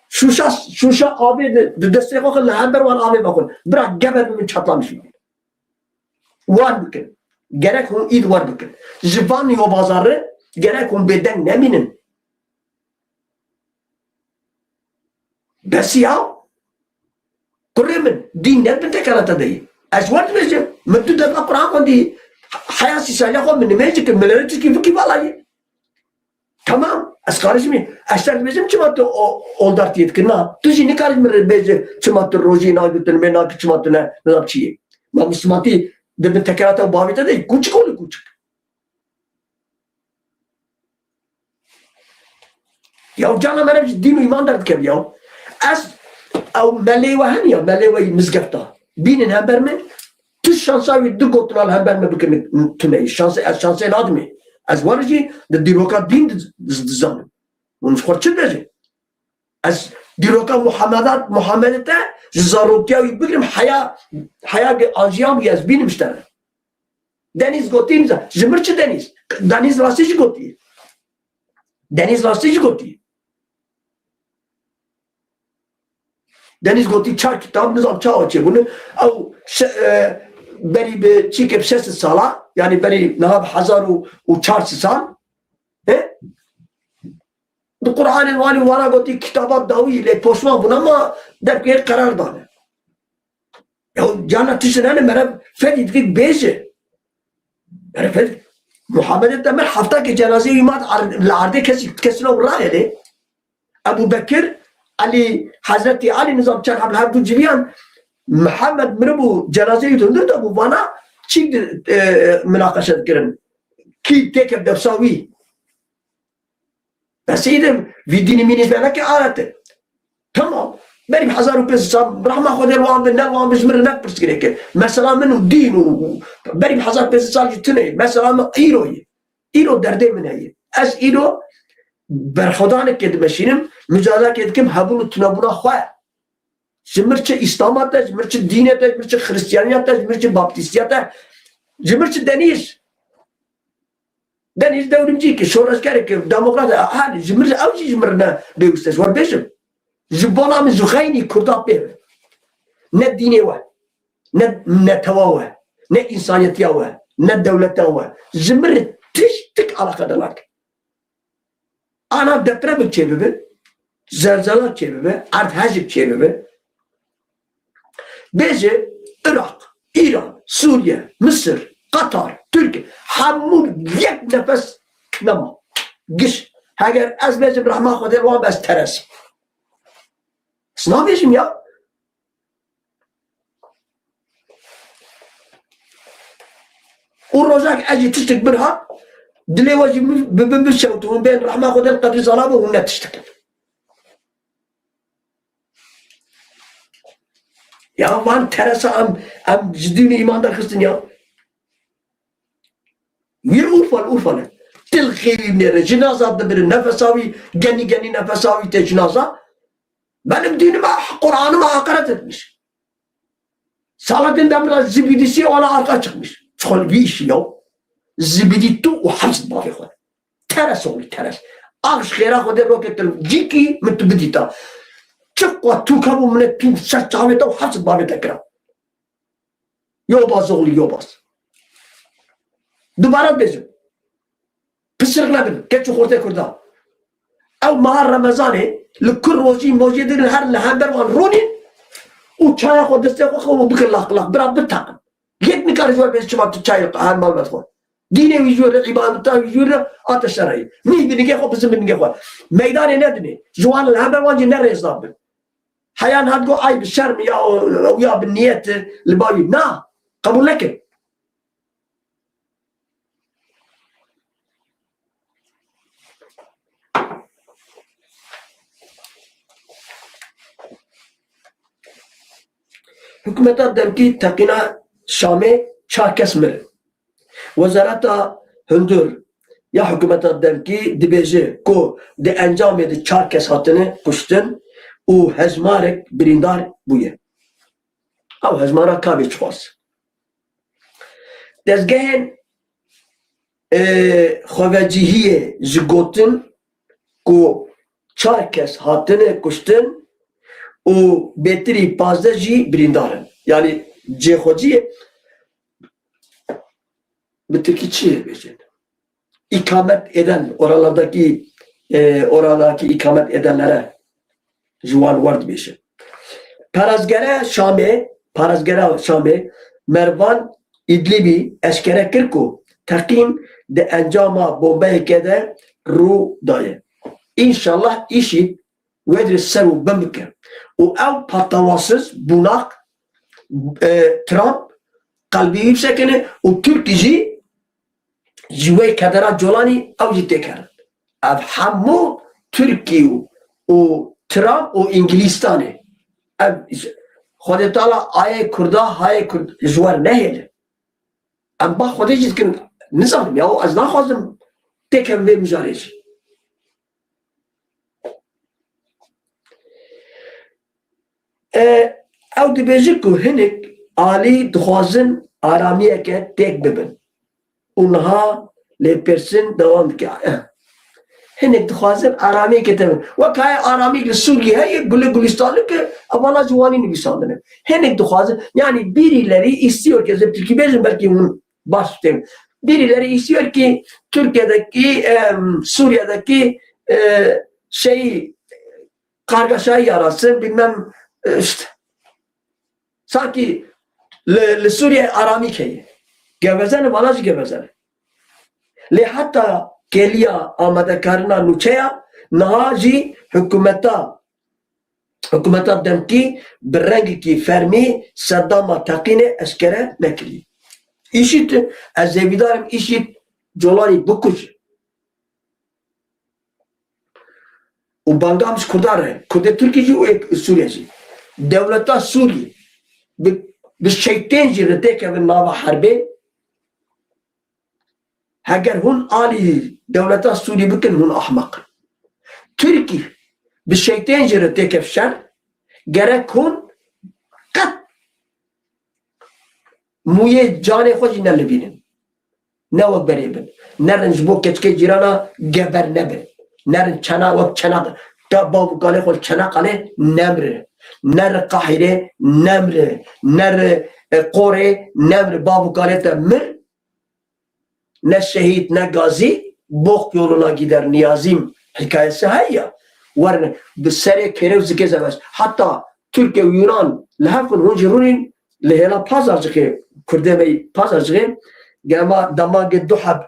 Şûşa, şûşa avê di, di destê xwe xin, li hember wan avê vexwin. Bira geber bibin çatlamiş bibin. Wan bikin. Gerek hûn îd wer bikin. Ji van yo bazarı gerek hûn bêdeng nemînin. Bes ya. Kurê min, dîn ne bin tekerata de ye. Ez wer dibêjim, min tu defa Quran xwendî, heya sî saliya xwe min nimêj dikim, min li Tirkî fikî vala ye. Tamam, ez karişmî, ez te dibêjim çima tu o, oldartiyê dikir, na. Tu jî nikarî min re bêje çima tu rojî nagitin, mê naki çima tu ne, nizam çi ye. Ma Müslümanti di bin tekerata û bavê te de ye, kûçik oğlu kûçik. Ya cana meriv ji dîn û îman derdikeve ya. Ez ew melê we hene ya, melê we yî mizgefta. Bînin hember min, tu şansa wî du gotina li hember min bikin tuneyî. Şansê, ez şansê nadimê. Ez wer jî di dîroka dîn di-, di-, dizanim. Hûn ji xwe çi dibêjin? Ez dîroka Muhammeda, Muhammedê te ji zarokiya wî bigirim heya, heya ge-, ajiyan wî ez bînim ji te re. Denîz gotî, ji mir çi Denîz? Denîz rastî jî gotî. Denîz rastî jî gotî. Denîz gotî çar kitab, nizam çawa çêbûne. Ew şe-, e, berî bi çîkê bi şeş sed sala, yanî berî niha bi hezar û çar sed sal, he? Di Qur'anê wanî wana gotî kitaba dawî lê poşman bûne ma derkê qerar dane. Ya cana tiştin hene mere fedî dikik bêje. Mere fedî. Muhammedê te mir hefta ke cenazê wî mat ar-, li ardê kesî, kesî lo rayê lê. Ebu Bekir, Elî, Hezretî Elî nizam çend heb li hev du civiyan, Mihemed miribû cenazê wî hundir de bû vana çîk di, e, minaqeşe dikirin. Kî têke defsa wî. Bes îdim, vî dînî mînî veneke arete. Tamam. Berî bi hezar û pênc sed sal, rehma Xwedê li wan be, ne li wan be, ji min re ne pirsgirêk e. Mesela min û dîn û, û berî bi hezar pênc sed sal jî tune ye. Mesela min îro ye. Îro derdê min heye. Ez îro berxwedanekê dimeşînim, mucadelekê dikim, hebûn û tunebûna xwe. Ji mir çi Îslama te, ji mir çi dînê te, ji mir çi Xristiyaniyet te, ji mir çi Baptîstiya te, ji mir çi Denîz. Denîz dewrimcî ki, şoreşgerê ki, demokrat e, hal ji mir, ew jî ji mir ne bêwist e, ji wer bêjim. Ji bona min ji xeynî Kurda pê be. Ne dînê we, ne netewa we, ne însaniyetiya we, ne dewleta we. Ji mir tiştik alaqedar nake. Ana deprem çêbibe, zelzela çêbibe, erdhejik çêbibe. Bêje Iraq, Îran, Sûriye, Misir, Qatar, Tirkiye, hemû yek nefes nema. Giş. Heger ez bêjim rehma Xwedê wan be ez teres im. Ez nabêjim ya. Û rojak ez jî tiştik birha, dilê we jî bi, bi, bi, bişewt, hûn bên rehma Xwedê li Qedrî Zala be, hûn ne tiştik in. Ya van teresa em, em ji dîn û îman derxistin ya. Wî Urfa li Urfa ne. Til xêwî nêre, jinaza dibirin, nefesa wî genî genî nefesa wî tê jinaza. Benim dinime, Kur'anıma hakaret etmiş. Selahattin Demirtaş zibidisi ona arka çıkmış. Çol bir işi ya. Zibidi tu û hepsit bavê xwe. Teres oğlu teres. Ax ji xêra xwe de roket ciki min tu bidîta. Çiqa tu kebû min tu ser çavê te û hepsit bavê te kira. Yobaz oğlu yobaz. Dubare dibêjim. Pisirk nebin, keç û xortê Kurda. Ew meha Remezanê li kur rojî mojê digirin her li hember wan rûnîn û çaya xwe destê xwe xwe bikin laq laq, bira biteqin. Yek nikare ji we bêje çima tu çayê her malbet xwe. Dînê wî ji wê re, îbadeta wî ji wê re ate şereyê. Mîh bi nigê xwe, bizin bi nigê xwe. Meydanê nedinê. Ji wan li hember wan jî ne rêzdar bin. Heyan hat got, ay bi şerm ya, ew ya bi niyet li bavî. Na, qebûl nekin. Hikûmeta demkî teqîna Şamê çar kes mirin. Wezareta hundir ya hikûmeta demkî dibêje ku di encamê de çar kes hatine kuştin û hejmarek birîndar bûye. Ew hejmara ka bê çiqas. Dezgehên, e, xwevecihiyê ji gotin ku çar kes hatine kuştin û bêtirî pazdeh jî birîndar in. Yanî cêxweciyê bi tirkî çi bêjin? İkamet eden, oralardaki, e, oradaki ikamet edenlere ji wan wer dibêje. Parazgere Şamê, parazgera Şamê Mervan İdlibî eşkere kir ku teqîn di encama bombeyeke de rû daye. Înşallah îşî wê di ser û bin bike. Û ew patawasiz, bunak, e, Trump qelbî wî bisekine û Tirkî jî ji wê kedera Colanî ew jî têkerin. Ev hemû Tirkî û, û Trump û Îngilîstanê. Ev Xwedê Teala ayê Kurda, hayê Kurd ji wer nehêle. Em ba Xwedê jî dikin, nizanim ya, ez naxwazim têkevim vê mijarê jî. E, ew dibêjin ku hinek alî dixwazin aramiyeke têk bibin. Û niha lêpirsîn dewam dike. Eh. Hinek dixwazin aramiyeke têk bibin. Wek haya aramiyek li Sûriyê heye, gule gulistanlik e, evana ji wanî nivîsandine. Hinek dixwazin, yani birileri istiyor ki, ez ê bi tirkî bêjim, belkî hûn baş têm. Birileri istiyor ki Türkiye'deki, em, Suriye'deki, e, şeyi, kargaşayı yaratsın, bilmem, e, işte. Sanki li, li Suriye aramî heye. Gevezene, vana jî gevezene. Lê heta kêliya amadekarina nûçeya niha jî hikûmeta, hikûmeta demkî bi rengekî fermî sedama teqînê eşkere nekirî. Îşît, ez hêvîdar im îşît Colanî bikuje. Û banga ji Kurdan re, Kurdê Tirkî jî û ê Sûriye jî. Dewleta Sûrî bi, bi şeytên jî re têkevin nava herbê, heger hûn alî dewleta Sûrî bikin, hûn ahmaq in. Tirkî bi şeytên jî re têkev şer, gerek hûn qet mûyê canê xwe jî nelivînin. Ne wek berê bin. Nerin ji bo keçikê cîrana geber nebin. Nerin çena wek çena te bav û kalê xwe li Çenakalê nemire. Neri Qahîrê nemire. Neri, e, Qorê nemire. Bav û kalê te mir. Ne şehîd, ne gazî, bok yoluna gider, Niyazîm hikayesi heye. Werin bi serê kêrê û zikê zeveş. Heta Tirkiye û Yunan li hev kun, hûn jî rûnîn li hêla Pazarcixê, Kurdê me yî Pazarcixê, gema demagê du heb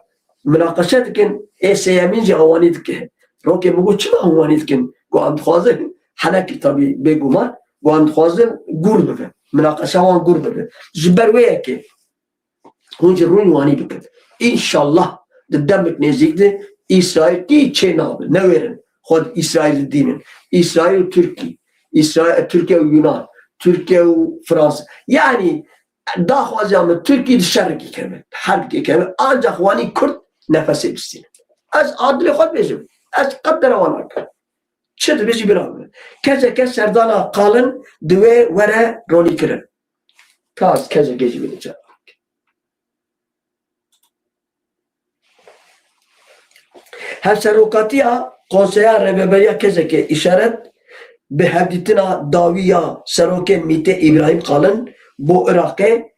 minaqeşe dikin, ê sêyemîn jî ewanî dike. Rokê min got, çima ewanî dikin? Got, em dixwazin, henekî tabî bêguman, got, em dixwazin gûr bibe. Minaqeşa wan gûr bibe. Ji ber wê yekê. Hûn jî rûnî wanî bikin. Înşallah di demik nêzîk de Îsraîl tî çê nabe. Newêrin xwe di Îsraîl didînin. Îsraîl û Tirkî, Îsraîl, Tirkiye û Yunan, Tirkiye û Fransa. Yanî daxwaziya min Tirkî di şerikê keve, herbikê keve. Ancax wanî Kurd nefesê bistîne. Ez adilê xwe dibêjim. Ez qet derewa nakim. Çi dibêjî bira min. Keseke serdana qalin divê were ronîkirin. Ka ez keseke jî bêjim. Hevserokatiya Konseya Rêveberiya Kesekê îşaret bi hevdîtina dawî ya Serokê Mîtê Îbrahîm Qalin bo Iraqê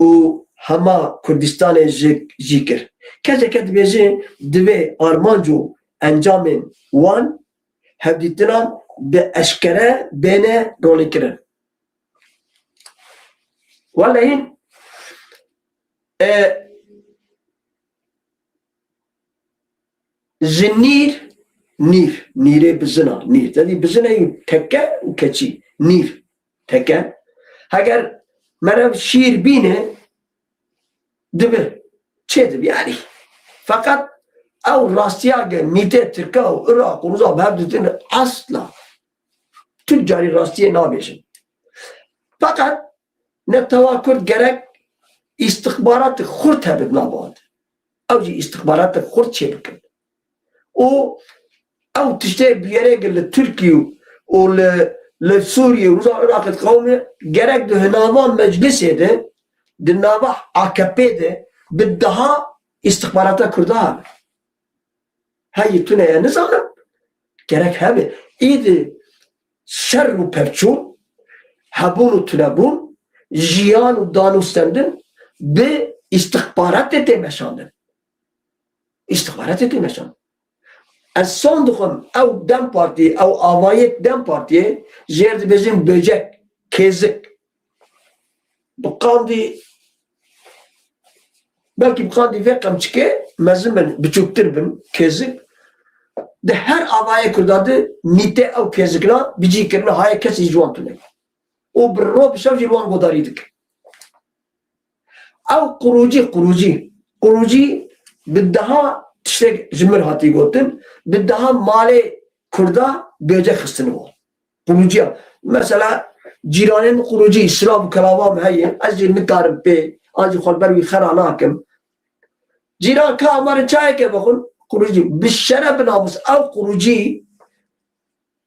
û hema Kurdistanê ji, jî kir. Keseke dibêje divê armanc û encamên wan hevdîtinan bi eşkere bêne ronîkirin. Wele hîn, e, ji nîr, nîr, nîrê bizina, nîr. Tedî bizine yî teke û keçî, nîr, teke. Heger merev şîr bîne, dibi, çê dibi yanî. Feqet ew rastiya ge Mîtê Tirka û Iraq û Rûza bi hev ditin asla. Tu carî rastiyê nabêjin. Feqet netewa Kurd gerek îstixbaratê xurt hebe di nava wan de. Ew jî îstixbaratê xurt çêbikin. Û ew tiştê bûyerê li Tirkî û li, li Sûriyê û Rûza Iraqê diqewime, gerek di nava meclisê de, di nava A K P de bi daha îstixbarata Kurda hebe. Heyî tune ye nizanim. Gerek hebe. Îdî şer û pevçûn, hebûn û tunebûn, jiyan û dan û stendin bi îstixbaratê tê meşandin. Îstixbaratê tê meşandin. Ez son dixwim ew DEM Partî, ew avayê DEM Partiyê jêr dibêjin böcek, kêzik. Bi qandî, belkî bi qandî vê qemçikê mezin bin, biçûktir bin, kêzik. Di her avayê Kurda de Mîtê ew kêzikna bi cî kirine, haye kesî ji wan tune. Û bi roj bi şev jî li wan godarî dike. Ew qurûcî, qurûcî, qurûcî bi daha tiştek ji min hatî gotin, bi daha malê Kurda bêce xistine wan. Qurûciya. Mesela cîranên min qurûcî, silav û kelava min heye, ez jî nikarim pê, an jî xwe li ber wî xera nakim. Cîran ka amare çayeke bixwin, qurûcî. Bi şeref, bi namûs, ew qurûcî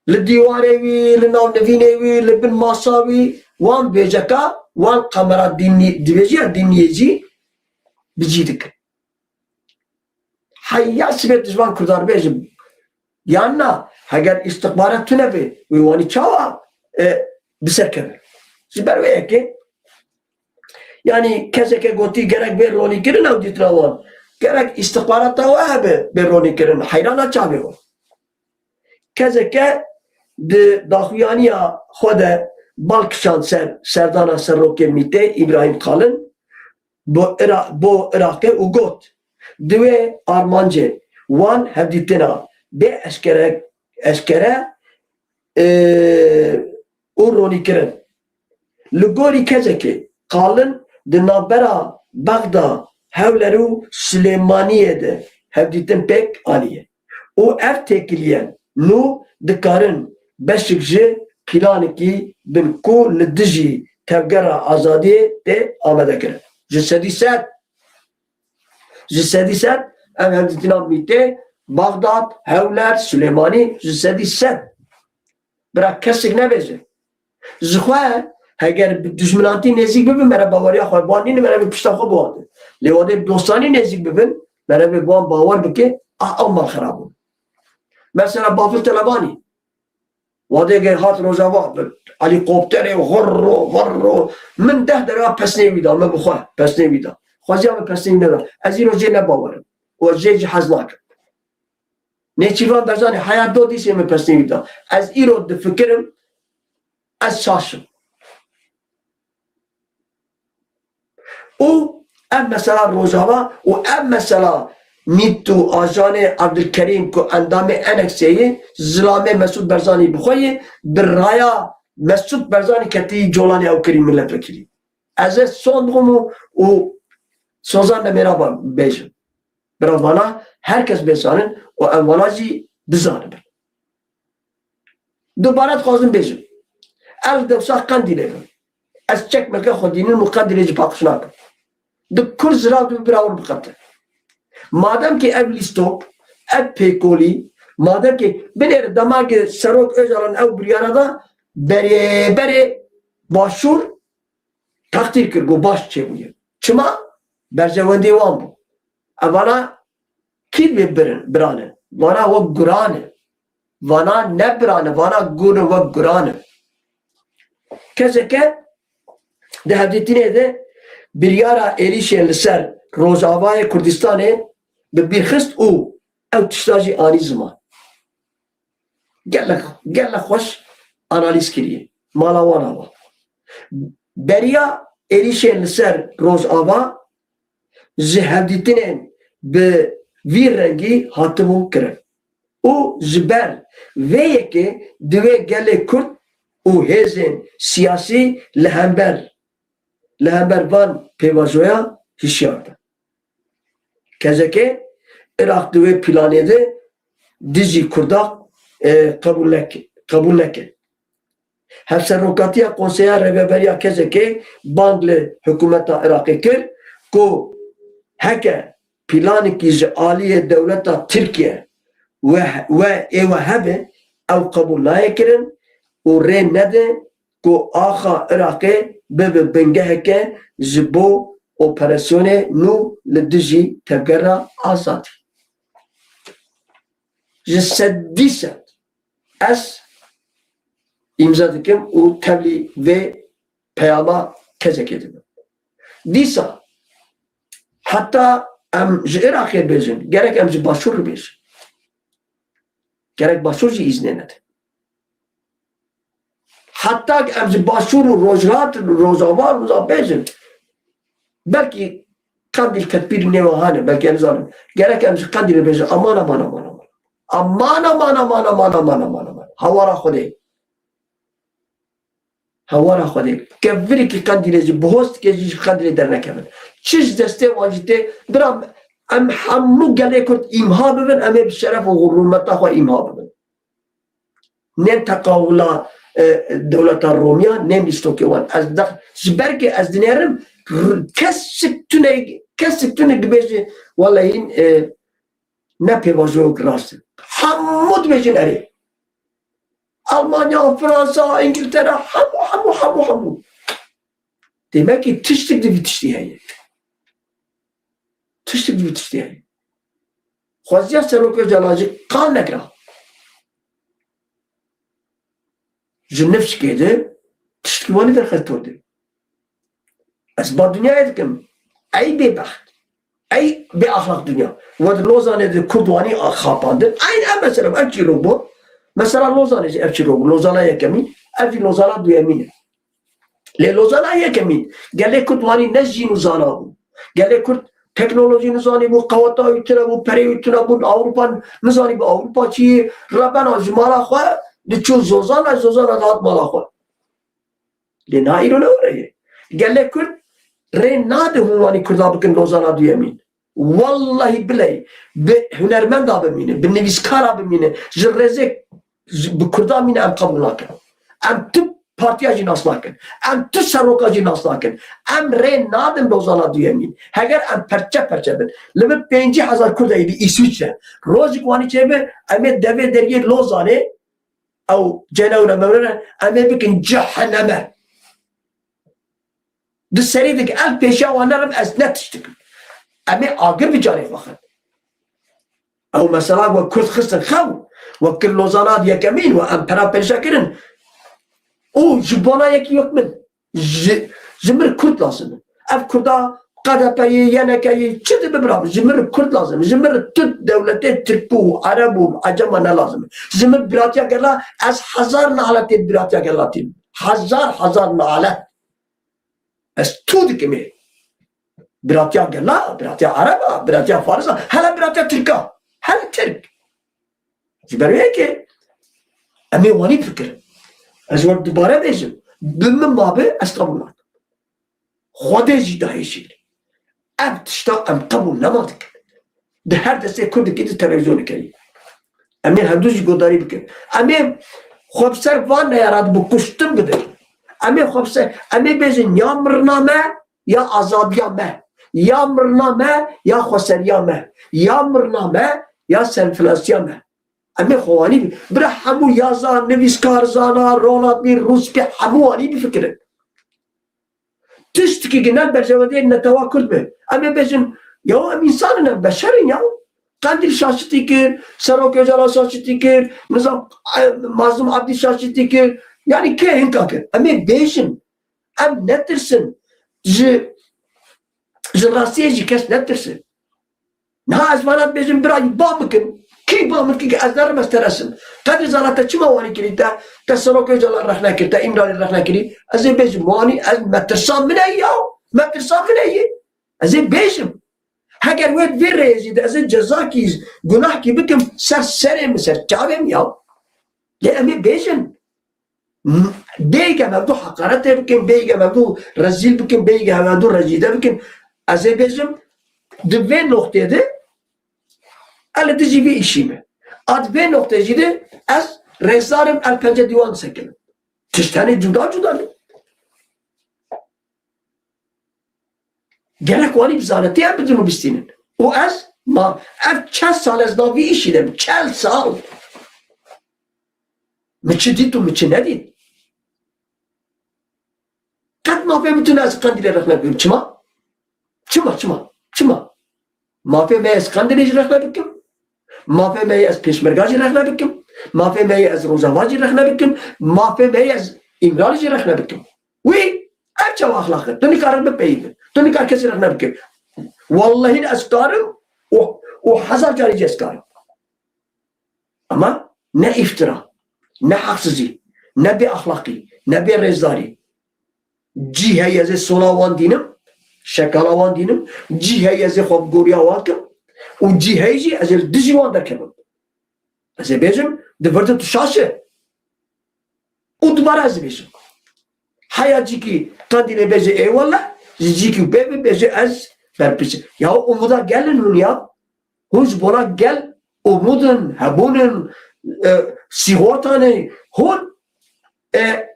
li dîwarê wî, li nav nivînê wî, li bin masa wî, wan bêceka, wan kamera dînî, dibêjî ya dîniyê jî bi cî dikin. Heya sibê tu ji van Kurdan bêjim. Yan na, heger îstixbarat tune be, wê wanî çawa, e, bi ser keve? Ji ber wê yekê, yanî keseke gotî gerek bê ronîkirin ew dîtina wan. Gerek îstixbarata we hebe bê ronîkirin. Heyrana çavê wan. Keseke di daxuyaniya xwe de bal kişand ser serdana serokê Mîtê Îbrahîm Qalin, bo Ira-, bo Iraqê û got, divê armancê wan hevdîtina bê eşkere, eşkere, e, û ronîkirin. Li gorî kesekê Qalin di navbera Bexda, Hewler û Silêmaniyê de hevdîtin pêk aniye û ev têkiliyên nû dikarin beşik ji planekî bin ku li dijî tevgera azadiyê tê amadekirin. Ji sedî sed, ji sedî sed ev hevdîtina Mîtê, Baxdad, Hewler, Silêmanî, ji sedî sed. Bira kesek nebêje. Ji xwe, heger bi dijminantî nêzîk bibin, mere baweriya xwe bi wan nîne, mere bi pişta xwe biwate. Lê wadê bi dostanî nêzîk bibin, mere bi wan bawer bike, ah, ew mal xera bûn. Mesela Bafil Telebanî, wadê ge hat Rojava, bi helîkopterê xurro, xurro, min deh dera pesnê wî da, min bi xwe pesnê wî da. Xweziya min pesnê wî neda. Ez îro jê ne bawerim. Û ez jê jî hez nakim. Nêçîrvan Barzanî heya do dîsê min pesnê wî da. Ez îro difikirim, ez şaş im. Û ev mesela Rojava û ev mesela Mît û ajanê Evdilkerîm ku endamê Enexê ye, zilamê Mesûd Barzanî bi xwe ye, bi raya Mesûd Barzanî ketî colanê ew kirî milletvekilî. Ez ê son bixwim û, û sozan de mêra bêjim. Bira vana her kes bê zanin û em vana jî bizanibin. Dubare dixwazim bêjim. Ez dewsa Qendîlê bim. Ez çekmeke xwe dînim û Qendîlê jî paqij nakim. Di Kurd zirar dibe bira wir biqete. Madem ki ev lîstok, ev pêkolî, madem ki binêre dema ki Serok Ocalan ew biryara da berê berê Başûr teqdîr kir, got baş çêbûye. Çima? Berjewendî wan bû. Evana kî dibê birin, birane? Vana wek guran e. Vana ne birane, vana gur e, wek guran e. Keseke di hevdîtinê de biryara êrîşên li ser Rojavayê Kurdistanê bi bîr xist û ew tişta jî anî ziman. Gelek, gelek xweş analîz kiriye. Mala wan ava. Beriya êrîşên li ser Rojava ji hevdîtinên bi vî rengî hatibûn kirin. Û ji ber vê yekê divê gelê Kurd û hêzên siyasî li hember, li hember van pêvajoya hişyar bin. Kezekê Iraq di wê planê de dijî Kurda, e, qebûl neke-, qebûl neke. Hevserokatiya Konseya Rêveberiya Kezekê bang li hikûmeta Iraqê kir ku heke planekî ji aliyê dewleta Tirkiye we, we ê we hebe, ew qebûl nayê kirin û rê nede ku axa Iraqê bibe bingeheke ji bo operasyonê nû li dijî Tevgera Azadî. Ji sedî sed ez îmza dikim û tevlî vê peyama Kezekê dibim. Dîsa heta em ji Iraqê bêjin, gerek em ji Başûr re bêjin. Gerek Başûr jî îznê nede. Heta em ji Başûr û Rojhilat, Rojava, Rojava bêjin. Belkî Qendîl tedbîrî nêwe hane, belkî em nizanin. Gerek em ji Qendîlê bêjin, aman, aman, aman, aman. Aman, aman, aman, aman, aman, aman, aman. Hawara Xwedê. Hawara Xwedê. Kevirekî Qendîlê jî, bi hostike jî ji Qendîlê dernekevin. Çi ji destê wan jî tê, bira em hemû gelê Kurd îmha bibin, em ê bi şeref û hurmeta xwe îmha bibin. Nên teqawula, e, dewleta Romiya, nên lîstokê wan. Ez de, ji ber ke ez dinêrim, r-, kesik tune, kesik tune dibêje, wela hîn, e, ne pêvajoyek rast e. Hemû dibêjin erê. Almanya, Fransa, Îngiltere, hemû, hemû, hemû, hemû. Demek ki tiştik di vî tiştî heye. Tiştik di vî tiştî heye. Xweziya Serok Ocalan jî qal nekira. Ji nifşikê de tiştik wanî derxist tor de. Ez ba dinyayê dikim. Ey bêbext. Ey bêaxlaq dinya. We di Lozanê de Kurd wanî xapandin. Eyn ev mesele, ev çîrok bû. Mesela Lozanê jî ev çîrok bû. Lozana yekemîn, ev jî Lozana duyemîn e. Lê Lozana yekemîn, gelê Kurd wanî ne jîn û zana bû. Gelê Kurd teknolojî nizanî bû, qeweta wî tune bû, perê wî tune bûn, Ewropa nizanî bû, Ewropa çi ye, rebena ji mala xwe diçû Zozana, Zozana dihat mala xwe. Lê niha îro ne were ye. Gelê Kurd rê nade hûn wanî Kurda bikin Lozana duyemîn. Wellahî bileyî bi hunermenda bimîne, bi nivîskara bimîne, ji rêzê ji, bi Kurda mîne em qebûl nakin. Em tu partiya jî nas nakin. Em tu seroka jî nas nakin. Em rê nadin Lozana duyemîn. Heger em perçe perçe bin. Li min pêncî hezar Kurd heye di Îswîçre. Rojik wanî çêbe, em ê devê deriyê Lozanê ew cenewre mewre em ê bikin ceheneme. Di serî dik ev pêşiya wan nerim ez ne tişt dikim. Em ê agir bi carê xwe xin. Ew mesela we Kurd xistin xew, we kir Lozana di yekemîn we em pera pêşe kirin. Û ji bona yekî yok min. Ji, ji mir Kurd lazim in. Ev Kurda K D P'yê, Y N K'yê, çi dibe bira, ji mir Kurd lazim in. Ji mir tu dewletê Tirk û Ereb û Ecema ne lazim in. Ji mir biratiya gela, ez hezar naletê biratiya gela tîm. Hezar, hezar nalet. Ez tu dikim ê. Biratiya gela, biratiya Ereba, biratiya Farisa, hele biratiya Tirka. Hele Tirk. Ji ber wê yekê em ê wanî fikir. Ez wer dubare bêjim. Bi min mabe ez qebûl nakim. Xwedê jî dahêşî. Ev tişta em qebûl nema dikin. Di her destê Kurdekî di televîzyonê kerî. Em ê hevdû jî guhdarî bikin. Em ê xwe bi ser van neyara di bi kuştin bidin. Em ê xwe bi ser, em ê bêjin ya mirina me, ya azadiya me. Ya mirina me, ya xweseriya me. Ya mirina me, ya senfilasiya me. Em ê xwe wanî bi-, bira hemû yazar, nivîskar, zanar, ronatbîr, rûspî, hemû wanî bifikirin. Tiştekî ki ne berjewendiyên netewa Kurd be. Em ê bêjin, ya em însan in, em beşer in ya. Qendîl şaşitî kir, Serok Ocalan şaşitî kir, nizam, e, Mazlûm Abdî şaşitî kir. Yanî kê hinka kir? Em ê bêjin. Em netirsin. Ji, ji rastiyê jî kes netirsin. Niha ez vana dibêjim, birayî, ba bikin. Kî ba min dikin ki ez nerim, ez teresim? Qedî Zala te çima wanî kirî te? Te Serok Ocalan rexne kir, te Îmralî rexne kirî. Ez ê bêjim, wanî ez metirsa min heye ya. Metirsa min heye. Ez ê bêjim. Heger wê di vê rêyê jî de ez ê cezakî, gunahkî bikim, ser serê min, ser çavê min ya. Lê em ê bêjin. M-, bêyî em hevdu heqaretê bikin, bêyî em hevdu rezîl bikin, bêyî em hevdu rezîde bikin. Ez ê bêjim, di vê noqtê de, ez li dijî vê îşî me. A di vê noqtê jî de ez rêzdar im, ez li pence dîwan disekinim. Tişt tenê cuda cuda ne. Gerek wanî bi zanetî em bidin û bistînin. Û ez, ma, ev çel sal ez nav vî îşî de me, çel sal. Min çi dît û min çi nedît? Qet mafê min tune ez Qendîlê rexne bikim. Çima? Çima, çima, çima? Mafê me ye ez Qendîlê jî rexne bikim. Mafê me ye ez Pêşmerga jî rexne bikim. Mafê me ye ez Rojava jî rexne bikim. Mafê me ye ez Îmralî jî rexne bikim. Wî ev çawa exlaq e? Tu nikarin bipeyivî. Tu nikar kesî rexne bikî. Wallahî ez karim û, û hezar carî jî ez karim. Ama ne îftira, ne heqsizî, ne bêexlaqî, ne bêrêzdarî. Cî heye ez ê sola wan dînim, şekala wan dînim, cî heye ez ê xwe bi goriya wan kim û cî heye jî ez ê li dijî wan derkevim. Ez ê bêjim, di vir de tu şaş e. Û dubare ez ê bêjim. Heya cîkî Qendîlê bêje êwele, ji cîkî bê bê bêje ez berpirsî. Ya umuda gelin hûn ya. Hûn ji bona gel umudin, hebûnin, e, sîxortanê hûn, e,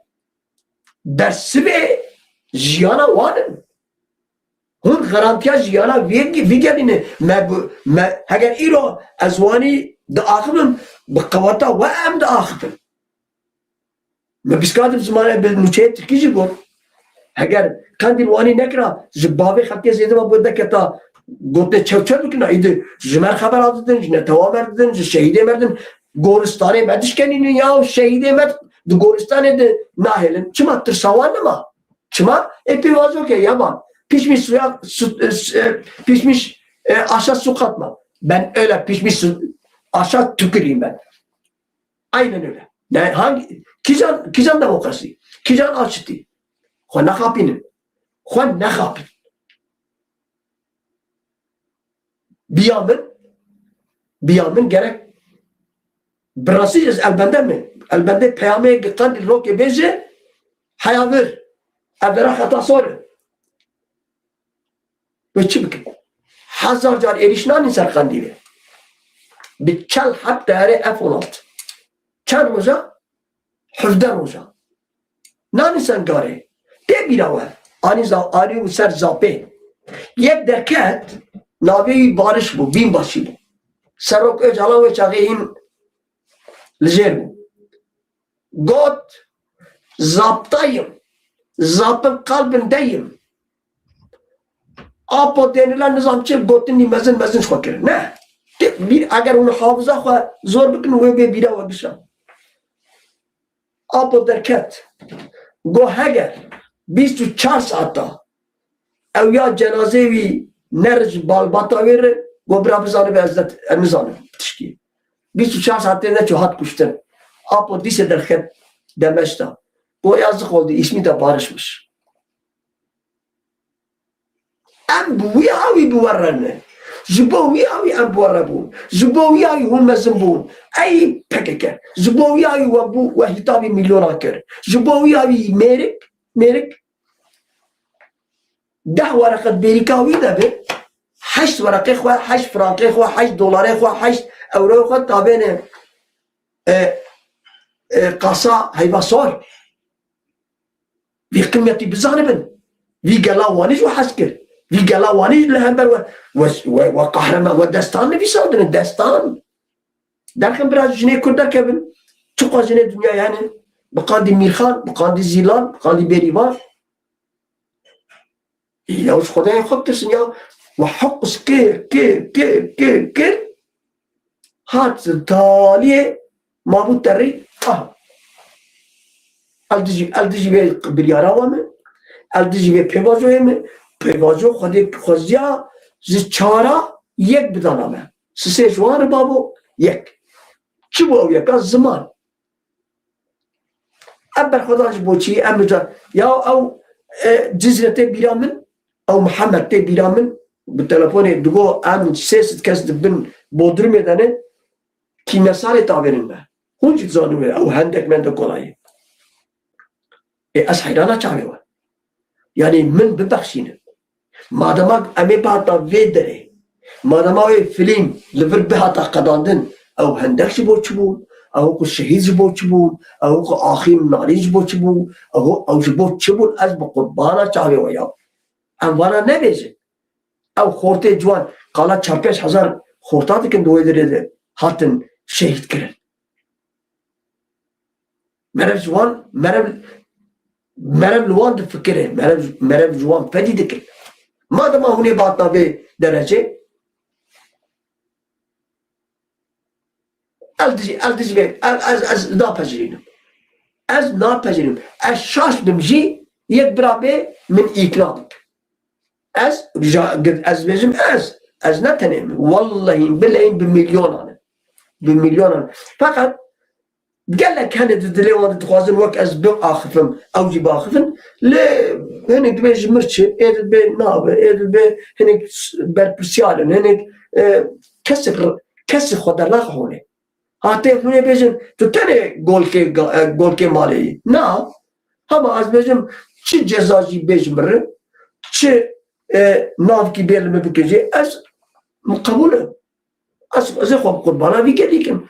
bersivê jiyana wan in. Hûn garantiya jiyana vê, vê gelî ne. Me bi, me, heger îro ez wanî diaxivim, bi qeweta we em diaxivin. Me biskatim zimanê bi nûçeyê tirkî jî got. Heger Qendîl wanî nekira, ji bavê xelkê zêde ve bo deketa gotinê çew çew dikina. Îdî ji me xebera didin, ji netewa me didin, ji şehîdê me didin. Goristanê me dişkenînin ya, şehîdê me di goristanê de nahêlin. Çima tirsa wan nema? Çima? E, pêvajoke yaban. Pişmiş suya, su, e, s-, e, pişmiş, e, aşa su katma. Ben öyle pişmiş su, aşa tüküreyim ben. Aynen öyle. Yani hangi, kîjan, kîjan demokrasî? Kîjan aşitî? Xwe nexapînin. Xwe nexapîn. Biya min, biya min gerek bi rastî ez elbende me. Elbende peyamê Qendîl rokê bêje, heya vir. Ev dera xeta sor e. Wê çi bikin? Hezar car êrîş nanîn ser Qendîlê. Bi çel heb teyarê F on altı. Çend roja? Hevdeh roja. Nanî sengarê. Tê bîra we. Anî za-, anî û ser zapê. Yek derket, navê wî Barış bû, bînbaşî bû. Serok Ocalan wê çaxê hîn li jêr bû. Got, zaptayım. Zapim kalbindeyim. Apo Dênila nizam çi gotinî mezin mezin ji xwe kirin. Ne. Tê-, bîr, eger hûn hafiza xwe zor bikin, wê bê bîra we bişa. Apo derket. Go heger bîst û çar saeta ew ya cenazê wî nere ji balbata wê re, go bira bizanibe ez de, ez nizanim tişkî. Bîst û çar saetê neçû hat kuştin. Apo dîse derket Demeşta. Go yazık oldu, ismi de Barış'mış. Em bi wî awî bi we re ne. Ji bo wî awî em bi we re bûn. Ji bo wî awî hûn mezin bûn. Ey P K K. Ji bo wî awî we bû, we hîtabî milyonan kir. Ji bo wî awî mêrik, mêrik deh wereqe bêrîka wî de bi, heşt wereqê xwe, heşt frankê xwe, heşt dolarê xwe, heşt euroyê xwe tabêne, e, e, qasa heyva sor. Vî qimetî bizanibin. Vî gela wanî ji we hez kir. Vî gela wanî li hember we, we, we, we qehreman, we destan nivîsandine, destan. Derxin bira jinê Kurd derkevin. Çiqas jinê dinyayê hene. Bi qandî Mîrxan, bi qandî Zîlan, bi qandî Bêrîvan. Ya ji Xwedayê xwe bitirsin ya. We heqs kir, kir, kir, kir, kir. Hat taliyê ma bû terî. Ah. El dijî, el dijî vê biryara we me. El dijî vê pêvajoyê me. Pêvajo Xwedê xweziya ji çara yek bidana me. Sisê ji wan re babo yek. Çi bû ew yeka? Ziman. Ev berxwedan ji bo çi? Em mica-, ya ew, e, Cizre tê bîra min, ew Mihemed tê bîra min, bi telefonê digo, em sê sed kes di bin Bodrumê de ne, kîmyesarê tavênin me. Hûn jî dizanin wê, ew hendek mendek kolayê. Ê, ez heyrana çavê we. Yanî min bibexşînin. Madema em ê bihata vê derê, madema wê filîm li vir bihata qedandin, ew hendek ji bo çi bûn? Ew ku şehîd ji bo çi bûn? Ew ku axîn narîn ji bo çi bûn? Ew, ew ji bo çi bûn? Ez bi qurbana çavê we ya. Em vana nebêjin. Ew xortê ciwan, qala çar pênc hezar xorta dikin di wê derê de hatin şehîd kirin. Merev ji wan, merev, merev li wan difikire, merev, merev ji wan fedî dikir. Madema hûn ê bi hatna vê derecê, el dijî, el dijî vê, el, ez, ez napejirînim. Ez napejirînim. Ez şaş bim jî, yek bira bê min îkna bik. Ez, ja-, ez bêjim ez, ez ne tenê min. Wellehî, bileyî bi milyonan in. Bi milyonan in. Feqet gelek hene di dilê wan de dixwazin wek ez biaxifim, ew jî biaxifin. Lê hinek dibê ji mir çi, ê dibê nabe, ê dibê hinek berpirsiyar in, hinek, e, kesek r-, kesek xwe dernaxe holê. Hatê hûn ê bêjin, tu tenê golkê ga-, e, golkê malê yî. Na, hema ez bêjim, çi ceza jî bê ji min re, çi, e, navkî bê li min bike jî, ez qebûl im. Ez, ez ê xwe bi qurbana vî gelî kim.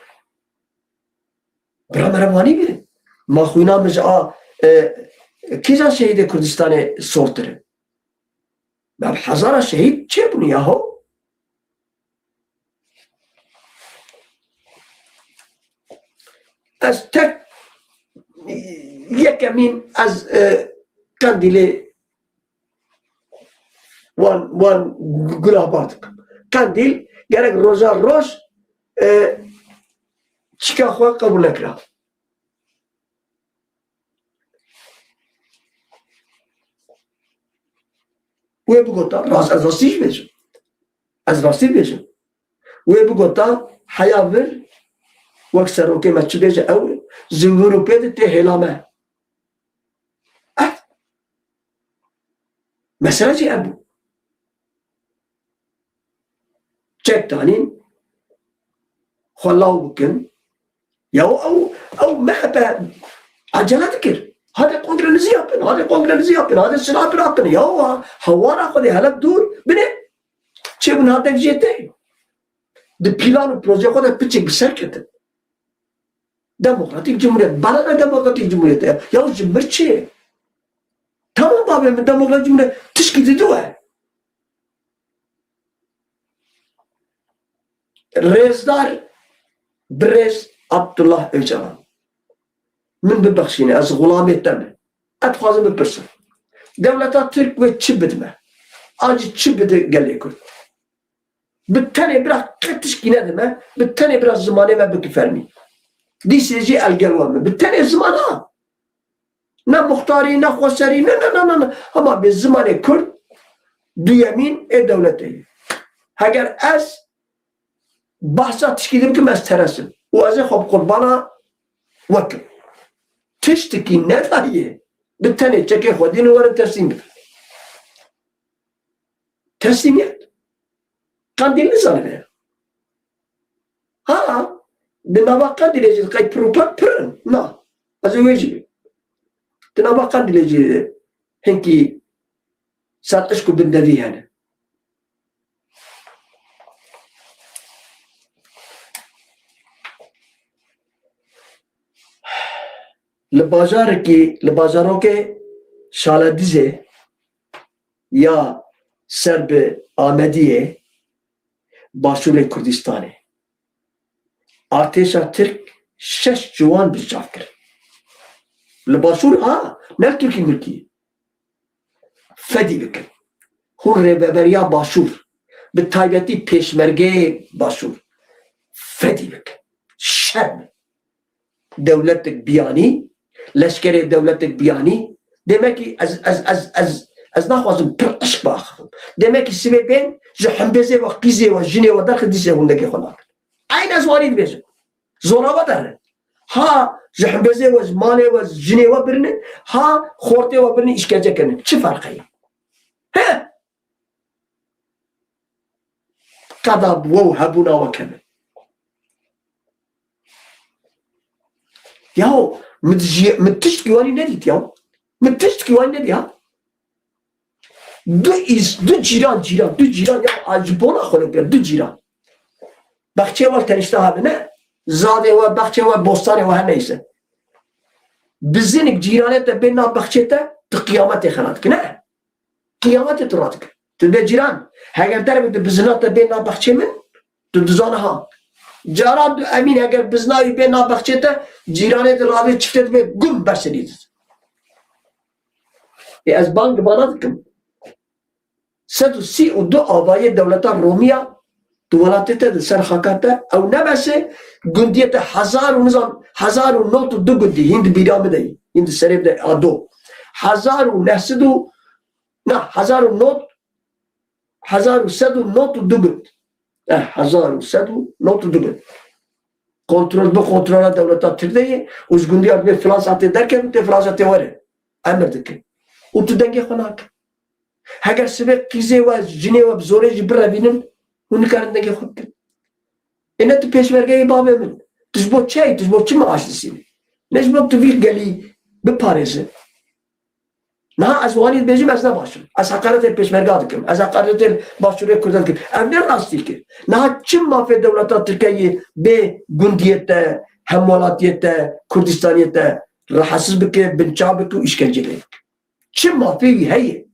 Bira mere wanî bî. Ma xwîna min ji a, e, kîjan şehîdê Kurdistanê sortir e? Me bi hezara şehîd çêbûn yaho. Ez tek yekemîn ez, e, Qendîlê wan, wan gunahbar dikim. Qendîl gerek roja roj, e, çika xwe qebûl nekira. Wê bigota, rast, ez rastî jî bêjim. Ez rastî bêjim. Wê bigota, heya vir, wek serokê me çi bêje ew, ji vir û pê de tê hêla me. Ev. Mesele jî ev bû. Çek danîn, xwe law bikin. Ya ew, ew M H P acele dikir. Hadi kongre nizî yapin, hadi kongre nizî yapin, hadi silah birakin. Ya wa, hewara xwe de hele dûr bine. Çêbûn hate jê te. Di plan û proje xwe de piçek bi ser ketin. Demokratîk Cumhuriyet. Bana ne Demokratîk Cumhuriyet ya? Ya ji mir çi? Tamam abi, min Demokratîk Cumhuriyet tişkî didi we. Rêzdar birêz Abdullah Öcalan. Min bibexşîne, ez xulamê te me. Ez dixwazim bipirsim. Dewleta Tirk wê çi bidime? An jî çi bide gelê Kurd? Bi tenê bira qet tişkî nedime, bi tenê bira zimanê me bike fermî. Dîsê jî el gel we me. Bi tenê zimana. Ne muxtarî, ne xweserî, ne, ne, ne, ne, ne. Hema bê zimanê Kurd duyemîn ê dewletê ye. Heger ez behsa tişkî din bikim, ez teresim. Û ez ê xwe bi qurbana we kim. Tiştikî nedayê. Bi tenê çekê xwe dînin werin teslîm bikin. Teslîmiyet. Qendîl nizanibe. Ha, di nava Qendîlê jî qey pir û pir pir in. Na, ez ê wê jî. Di nava Qendîlê jî hinkî sertişk û bindevî hene. Li bajarekî, li bajarokê Şaladizê ya ser bi Amediyê, Başûrê Kurdistanê. Artêşa Tirk şeş ciwan binçav kir. Li Başûr a, ne li Tirkî mirkî. Fedî bikin. Hûn rêveberiya Başûr, bi taybetî pêşmergeyê Başûr fedî bikin. Şerm e. Dewletek biyanî, leşkerê dewletek biyanî, demekî ez, ez, ez, ez, ez naxwazim pir eşq biaxivim. Demekî sibê bên ji himbêzê we, qîzê we, jinê we derxin dîsê hûn dengê xwe nakin. Eyn ez warî dibêjim. Zora we derin. Ha ji himbêzê we, ji malê we, ji jinê we birinin, ha xortê we birinin, îşkence kirin. Çi ferqe ye? He! Qeda bi we û hebûna we kevin. Yaw, min ji-, min tiştkî wanî nedît ya. Min tiştkî wanî nedît ya. Du îs-, du cîran, cîran, du cîran ya, a, ji bona xwe ne, du cîran. Bexçê we tenişte hebine, zadê we, bexçê we, bostanê we her neyse. Bizinik cîranê te bên nav bexçê te, tu qiyametê xera dikine. Qiyametê tu radike. Tu dibê cîran, heger derve tu bizina te bên nav bexçê min, tu dizane ha. Caran tu Emîn heger bizina wî bên nav bexçê te, cîranê tu ravê çiftê dibê gum berserî did. Ê ez bang vana dikim. Sed û sî û du avayê dewleta Romiya tu welatê te di ser xaka te, ew ne bes e, gundiyê te hezar û nizam, hezar û nod û du gundî, hîn di bîra min de yî, hîn di serê min de a do. Hezar û neh sed û, na, hezar û nod, hezar û sed û nod û du gund. Eh, hezar û sed û nod û du gund. Kontrol bi kontrola dewleta Tirk de ye û ji gundiya dibê filan saetê derkevin, tê filan saetê were. Emir dikin. Û tu dengê xwe nakin. Heger sibê qîzê we, jinê we bi zorê jî birevînin, hûn nikarin dengê xwe bikin. Ê ne tu pêşmergeyê bavê min. Tu ji bo çi yî? Tu ji bo çi maaş disînî? Ne ji bo tu vî gelî biparêzi. Niha ez wanî dibêjim, ez ne baş im. Ez heqaretê pêşmerga dikim. Ez heqaretê başûrê Kurdan dikim. Ev ne rastî kir. Niha çi mafê dewleta Tirkiyeyê bê gundiyê te, hemwelatiyê te, Kurdistaniyê te rahatsiz bike, binçav bike û îşkence lê bike? Çi mafê wî heye?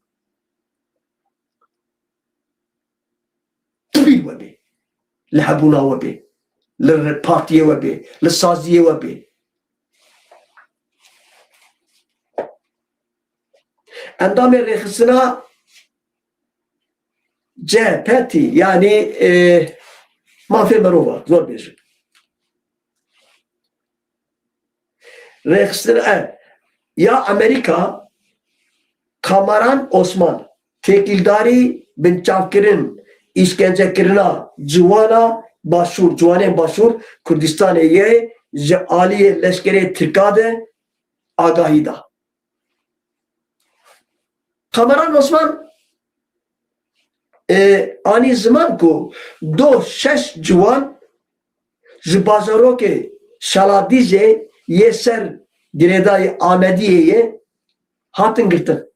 Ti bîr we bê. Li hebûna we bê. Li partiyê we bê. Li saziyê we bê. Endamê rêxistina C H P tî, yanî, e, mafê mirova, zor bêjin. Rêxistin, e, ya Amerîka, Kamaran Osman, têkildarî binçavkirin, îşkencekirina ciwana Başûr, ciwanên Başûr Kurdistanê yê ji aliyê leşkerê Tirka de agahî da. Kamaran Osman, e, anî ziman ku do şeş ciwan ji bajarokê Şaladîzê yê ser girêdayî Amediyê yê hatin girtin.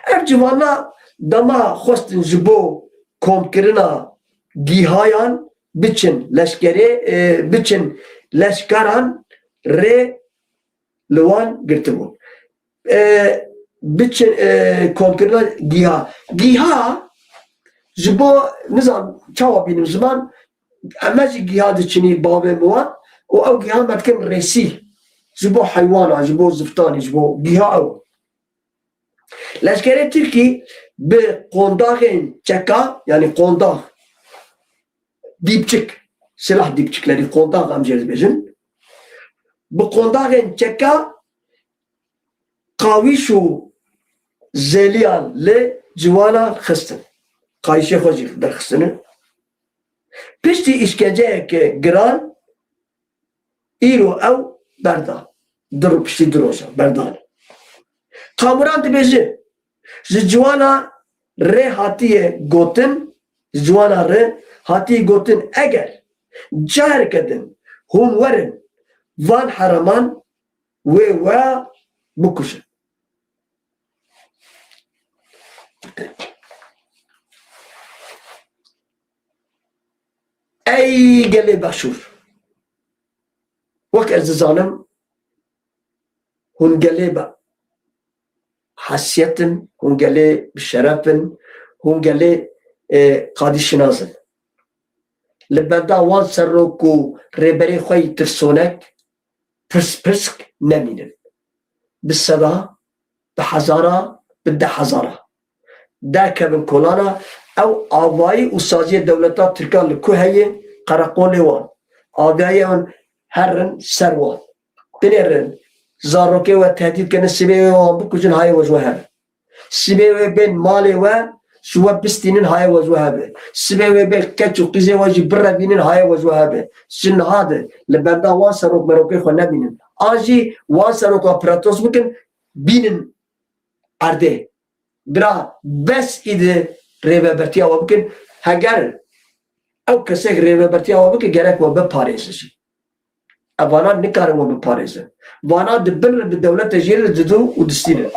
Ev ciwana dema xwestin ji bo komkirina gîhayan biçin leşkerê, e, biçin leşkeran rê li wan girtibûn. E, biçin, e, komkirina gîha. Gîha ji bo, nizam çawa bînim ziman, em jî gîha diçinî bavê min wan û ew gîha me dikin rêsî. Ji bo heywana, ji bo ziftanî, ji bo gîha ew. Leşkerê Tirkî bi qondaxên çeka, yanî qondax, dîpçik, silah dîpçiklerî, qondax em jê dibêjin, bi qondaxên çeka qawîş û zêliyan li ciwana xistin. Qayîşê xwe jî derxistine. Piştî îşkenceyeke giran, îro ew berda. Du ro-, piştî du roja berdane. Kamuran dibêje, ji ciwana rê hatiye gotin, ji ciwana rê hatiye gotin, eger careke din hûn werin van hereman, wê we bikujin. Ey gelê Başûr! Wek ez dizanim, hûn gelê be-, esiyet in, hûn gelê bi şeref in, hûn gelê, e, qadîşinas in. Li benda wan serok û rêberê xwe yî tirsonek, pirs-, pirsk nemînin. Bi seda, bi hezara, bi deh hezara. Derkevin kolana, ew avayî û saziyê dewleta Tirkan li ku heye, qereqolê wan. Avayê wan herin ser wan. Binêrin, zarokê we tehdît kirin, sibê wê wan bikujin, hayê we ji we hebe. Sibê wê bên malê we ji we bistînin, hayê we ji we hebe. Sibê wê bên keç û qîzê we jî birevînin, hayê we ji we hebe. Ji niha de li benda wan serok merokê xwe nebînin. An jî wan seroka protesto bikin, bînin erdê. Bira, bes îdi rêvebertiya we bikin. Heger ew kesek rêvebertiya we bike, gerek we biparêze jî. Ev vana nikarin we biparêzin. Vana di bin re, bi dewlete jê re didin û distînin.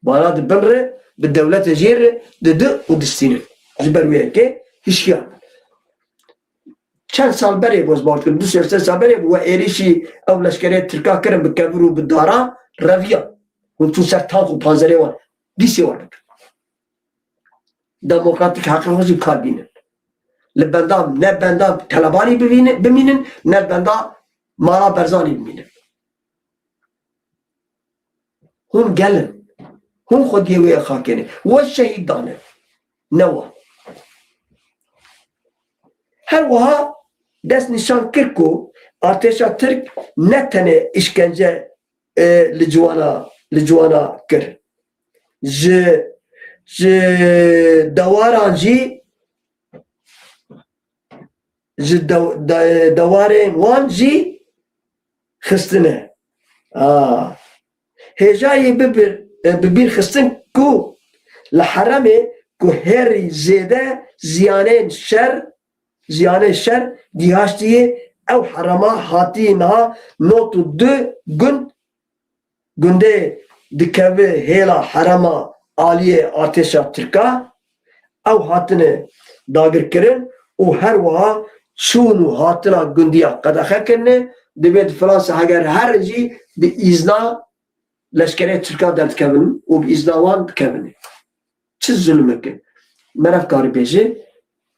Vana di bin re, bi dewlete jê re didin û distînin. Ji ber wê yekê hişyar bin. Çend sal berê, boz bawer dikim, du sê sê sal berê bû, we êrîşî ew leşkerê Tirka kirin bi kevir û bi dara reviya. Hûn çûn ser tank û panzerê wan. Dîsê wan bikin. Demokratîk heqê xwe jî kar bînin. Li benda, ne benda Telebanî bivînin, bimînin, ne benda mala Barzanî bimînin. Hûn gel in. Hûn xwediyê wê xakê ne. We şehîd dane. Ne wan. Her wiha dest nîşan kir ku artêşa Tirk ne tenê îşkence, e, li ciwana, li ciwana kir. Ji, ji dewaran jî, ji dew-, de-, dewarên wan jî xistine. A, hêjayî bibir, e, bi bîr xistin ku li heremê ku herî zêde ziyanên şer, ziyanê şer gihaştiye, ew herema hatiye niha nod û du gund, gundê dikeve hêla herema aliyê artêşa Tirka, ew hatine dagirkirin û her wiha çûn û hatina gundiya qedexe kirine, divê di Fransa heger herin jî bi îzna leşkerê Tirka derdikevin û bi îzna wan dikevin. Çi zulmek e? Me re karî bêje,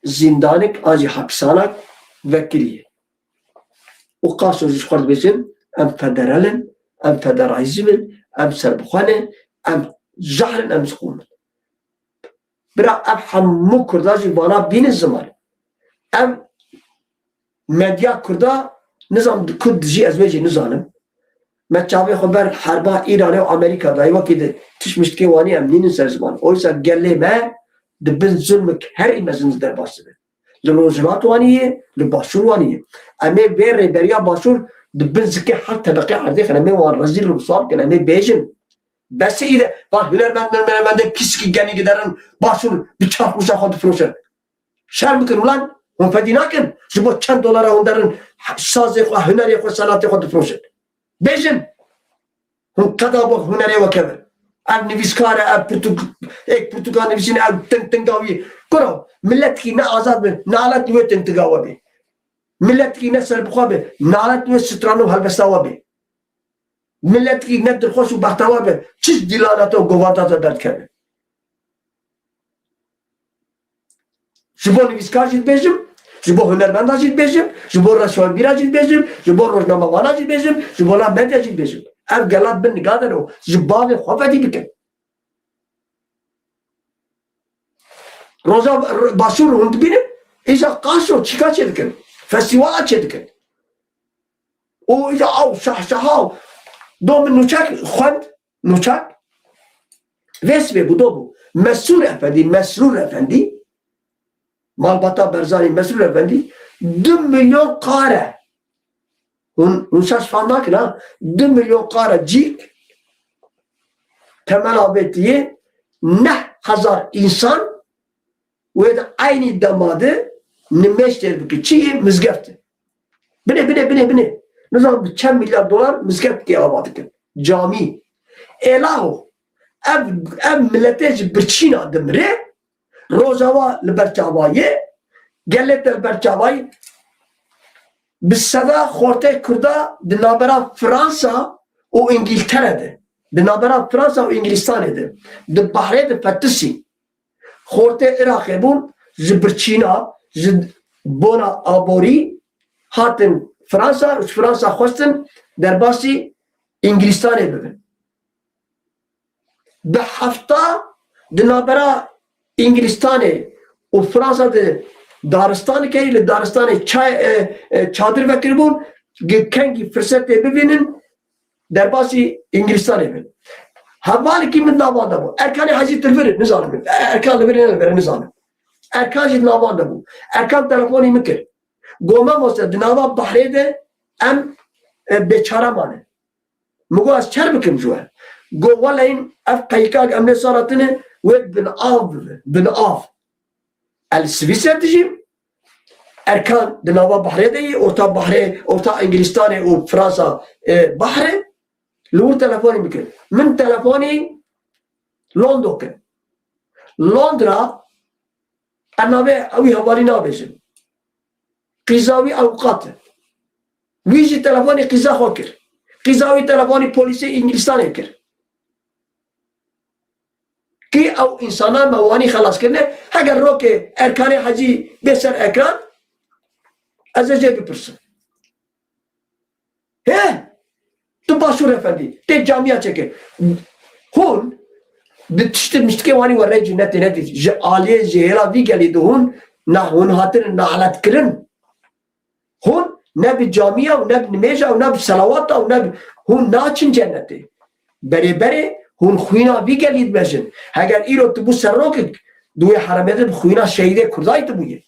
zîndanek an jî hepîsanak vekirî ye. Û qaso jî ji xwe dibêjin, em federal in, em federalîzm in, em serbixwe ne, em jahr in, em ziqûm in. Bira, ev hemû Kurda jî vana bînin ziman. Ev medya Kurda, nizam di ku dijî, ez wê jî nizanim. Me çavê xwe ber herba Îranê û Amerîka dayî, wekî di tişt miştikê wanî em nînin ser ziman. Oysa gelê me di bin zulmik herî mezin de derbas dibe. Li Rojhilat wanî ye, li Başûr wanî ye. Em ê vê rêberiya Başûr di bin zikê her tebeqê erdê xin, em ê wan rezîl û rûswa bikin, em ê bêjin. Bes e îde, van hunermend, hunermendê pîskî genî giderin Başûr bi çarpûşa xwe difiroşin. Şerm bikin ulan, hûn fedî nakin. Ji bo çend dolara hûn derin sazê xwe, hunerê xwe, senatê xwe difiroşin. Bêjin, hûn qeda bo hunerê we kevin. Ev nivîskar e, ev pirtûk, êk pirtûka nivîsîne, ev ting tinga wî. Kuro, miletkî ne azad be, nalet wê ting tinga we be. Miletkî ne serbixwe be, nalet wê stran û helbesta we be. Miletkî ne dilxweş û bextewer be, çi ji dîlana te û govanda te derdikeve. Ji bo nivîskar jî dibêjim, ji bo hunermenda jî dibêjim, ji bo rewşenbîra jî dibêjim, ji bo rojnamevana jî dibêjim, ji bo la medya jî dibêjim. Ev gela bin nigader û ji bavê xwe fedî bikin. Roja r-, Başûr hûn dibînin, îja qaşo çîka çêdikin, festîwala çêdikin. Û îja ew şahşaha û do min nûçek xwend, nûçek vê sibê bû, do bû. Mesrûr Efendî, Mesrûr Efendî, malbata Berzanî, Mesrûr Efendî, du milyon qare. Hûn, hûn şaş fam nakin ha. Du milyon qare cîk temel avêtiye, neh hezar însan wê di eynî dema de nimêj têr bike. Çi ye? Mizgeft e. Binê, binê, binê, binê. Nizam bi çend milyar dolar mizgeft tê ava dikin. Camî. Êlaho. Ev, ev miletê ji birçîna dimire. Rojava li ber çava ye. Gelê te li ber çava ye. Bi seda xortê Kurda di navbera Fransa û Îngîltere de, di navbera Fransa û Îngilîstanê de, di behrê de fetisî. Xortê Iraqê bûn, ji birçîna, ji bona aborî hatin Fransa, ji Fransa xwestin derbasî Îngilîstanê bibin. Bi hefta di navbera Îngilîstanê û Fransa de daristan dikerî, li daristanê çay, e, e, çadir vekiribûn, gi kengî firsetê bibînin, derbasî Îngilîstanê bin. Hevalekî min navanda bû. Erkanê Hecî tu li vir, nizanim. Erkan li vir, ne li vir, nizanim. Erkan jî navanda bû. Erkan telefonî min kir. Go, mamoste, di nava behrê de em, e, bêçare mane. Min got, ez çer bikim ji we? Go, weleyin ev qeyikak em lê sara tine, wê bin av bibe, bin av. Ez li Swîsre dijîm, Erkan di nava behrê de yî, orta behrê, orta Îngilîstanê û Fransa, e, behr e. Li wir telefonî bikir. Min telefonî Londo kir. Londra, ez navê wî hevalî nabêjim. Qîza wî ewqat e. Wî jî telefonê qîza xwe kir. Qîza wî telefonî polîsê Îngilîstanê kir. Kî ew însanan me wanî xelas kirine, heger rokê Erkanê Hecî bê ser ekran, ez ê jê bipirsim. He? Tu Başûr Efendî, tê camiya çêkir. Hûn bi tiştê miştikê wanî we rê cî netê, netê. Ji aliyê jêhêla vî gelî de hûn, na hûn hatin nalet kirin. Hûn ne bi camiya û ne bi nimêja û ne bi selawata û ne bi, hûn naçin cennetê. Berê berê hûn xwîna vî gelî dibêjin. Heger îro tu bû serokek, di wê heremê de bi xwîna şehîdê Kurdayî tu bûyê.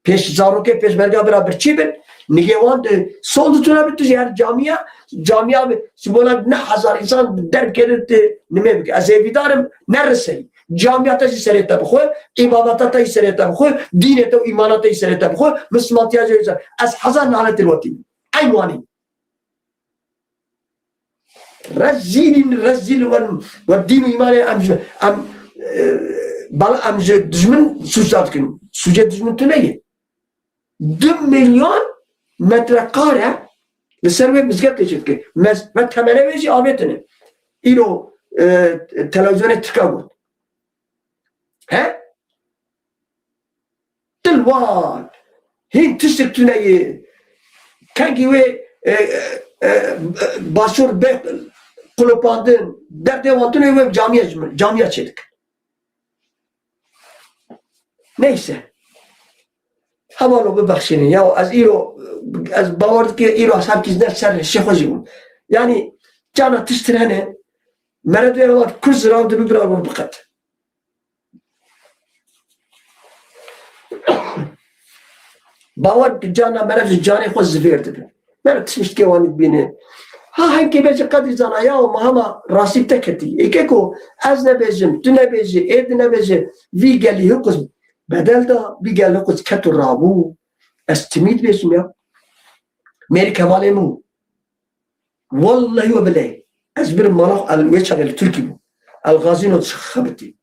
Pêş zarokê pêşmerga bira birçî bin, nigê wan di sol di tune bi tu jî her camiya, camiya bi, ji bona ne hezar însan bi derb kê de tu nimê bike. Ez hêvîdar im, ne riseyî. Camiya te jî serê te bixwe, îbadeta te jî serê te bixwe, dînê te û îmana te jî serê te bixwe, mislimantiya jî ser. Ez hezar naletê li we tînim. Eyn wanî. Rezîlîn, rezîl we, we dîn û îmanê em ji, em, e, bal em ji dijmin sûcdar dikin. Sûcê dijmin tune ye. Du milyon metrekare li ser wê mizgeftê çêdike. Mez-, me temelê wê jî avêtine. Îro, e, televîzyonê Tirka got. He? Dilwan. Hîn tiştek tune ye. Kengî wê, e, e, e, Başûr bê qulopandin. Derdê wan tune wê camiye, camiye çêdikin. Neyse. Hevalo bibexşînin ya, ez îro, ez bawer dike îro ez her kîz ne ser şêxwe jî bûm. Yani, cana tiştir hene, mere duyar vat, kur ziran dibi bira wan biqet. Bawer bike cana mere ji canê xwe zivêr dibe. Mere tiştê wan dibîne. Ha, henkê bêje qedî zana ya, ma hema rastî te ketî. Êke ku ez nebêjim, tu nebêjî, ê di nebêje, vî gelî hiqûz bedel da, vî gel hiqûz ket û rabû. Ez timî dibêjim ya. Mêrik hevalê min bû. Wellehî we bileyh. Ez birim mala xwe, el wê çaxê li Tirkî bû. El Gazîno dixebitî.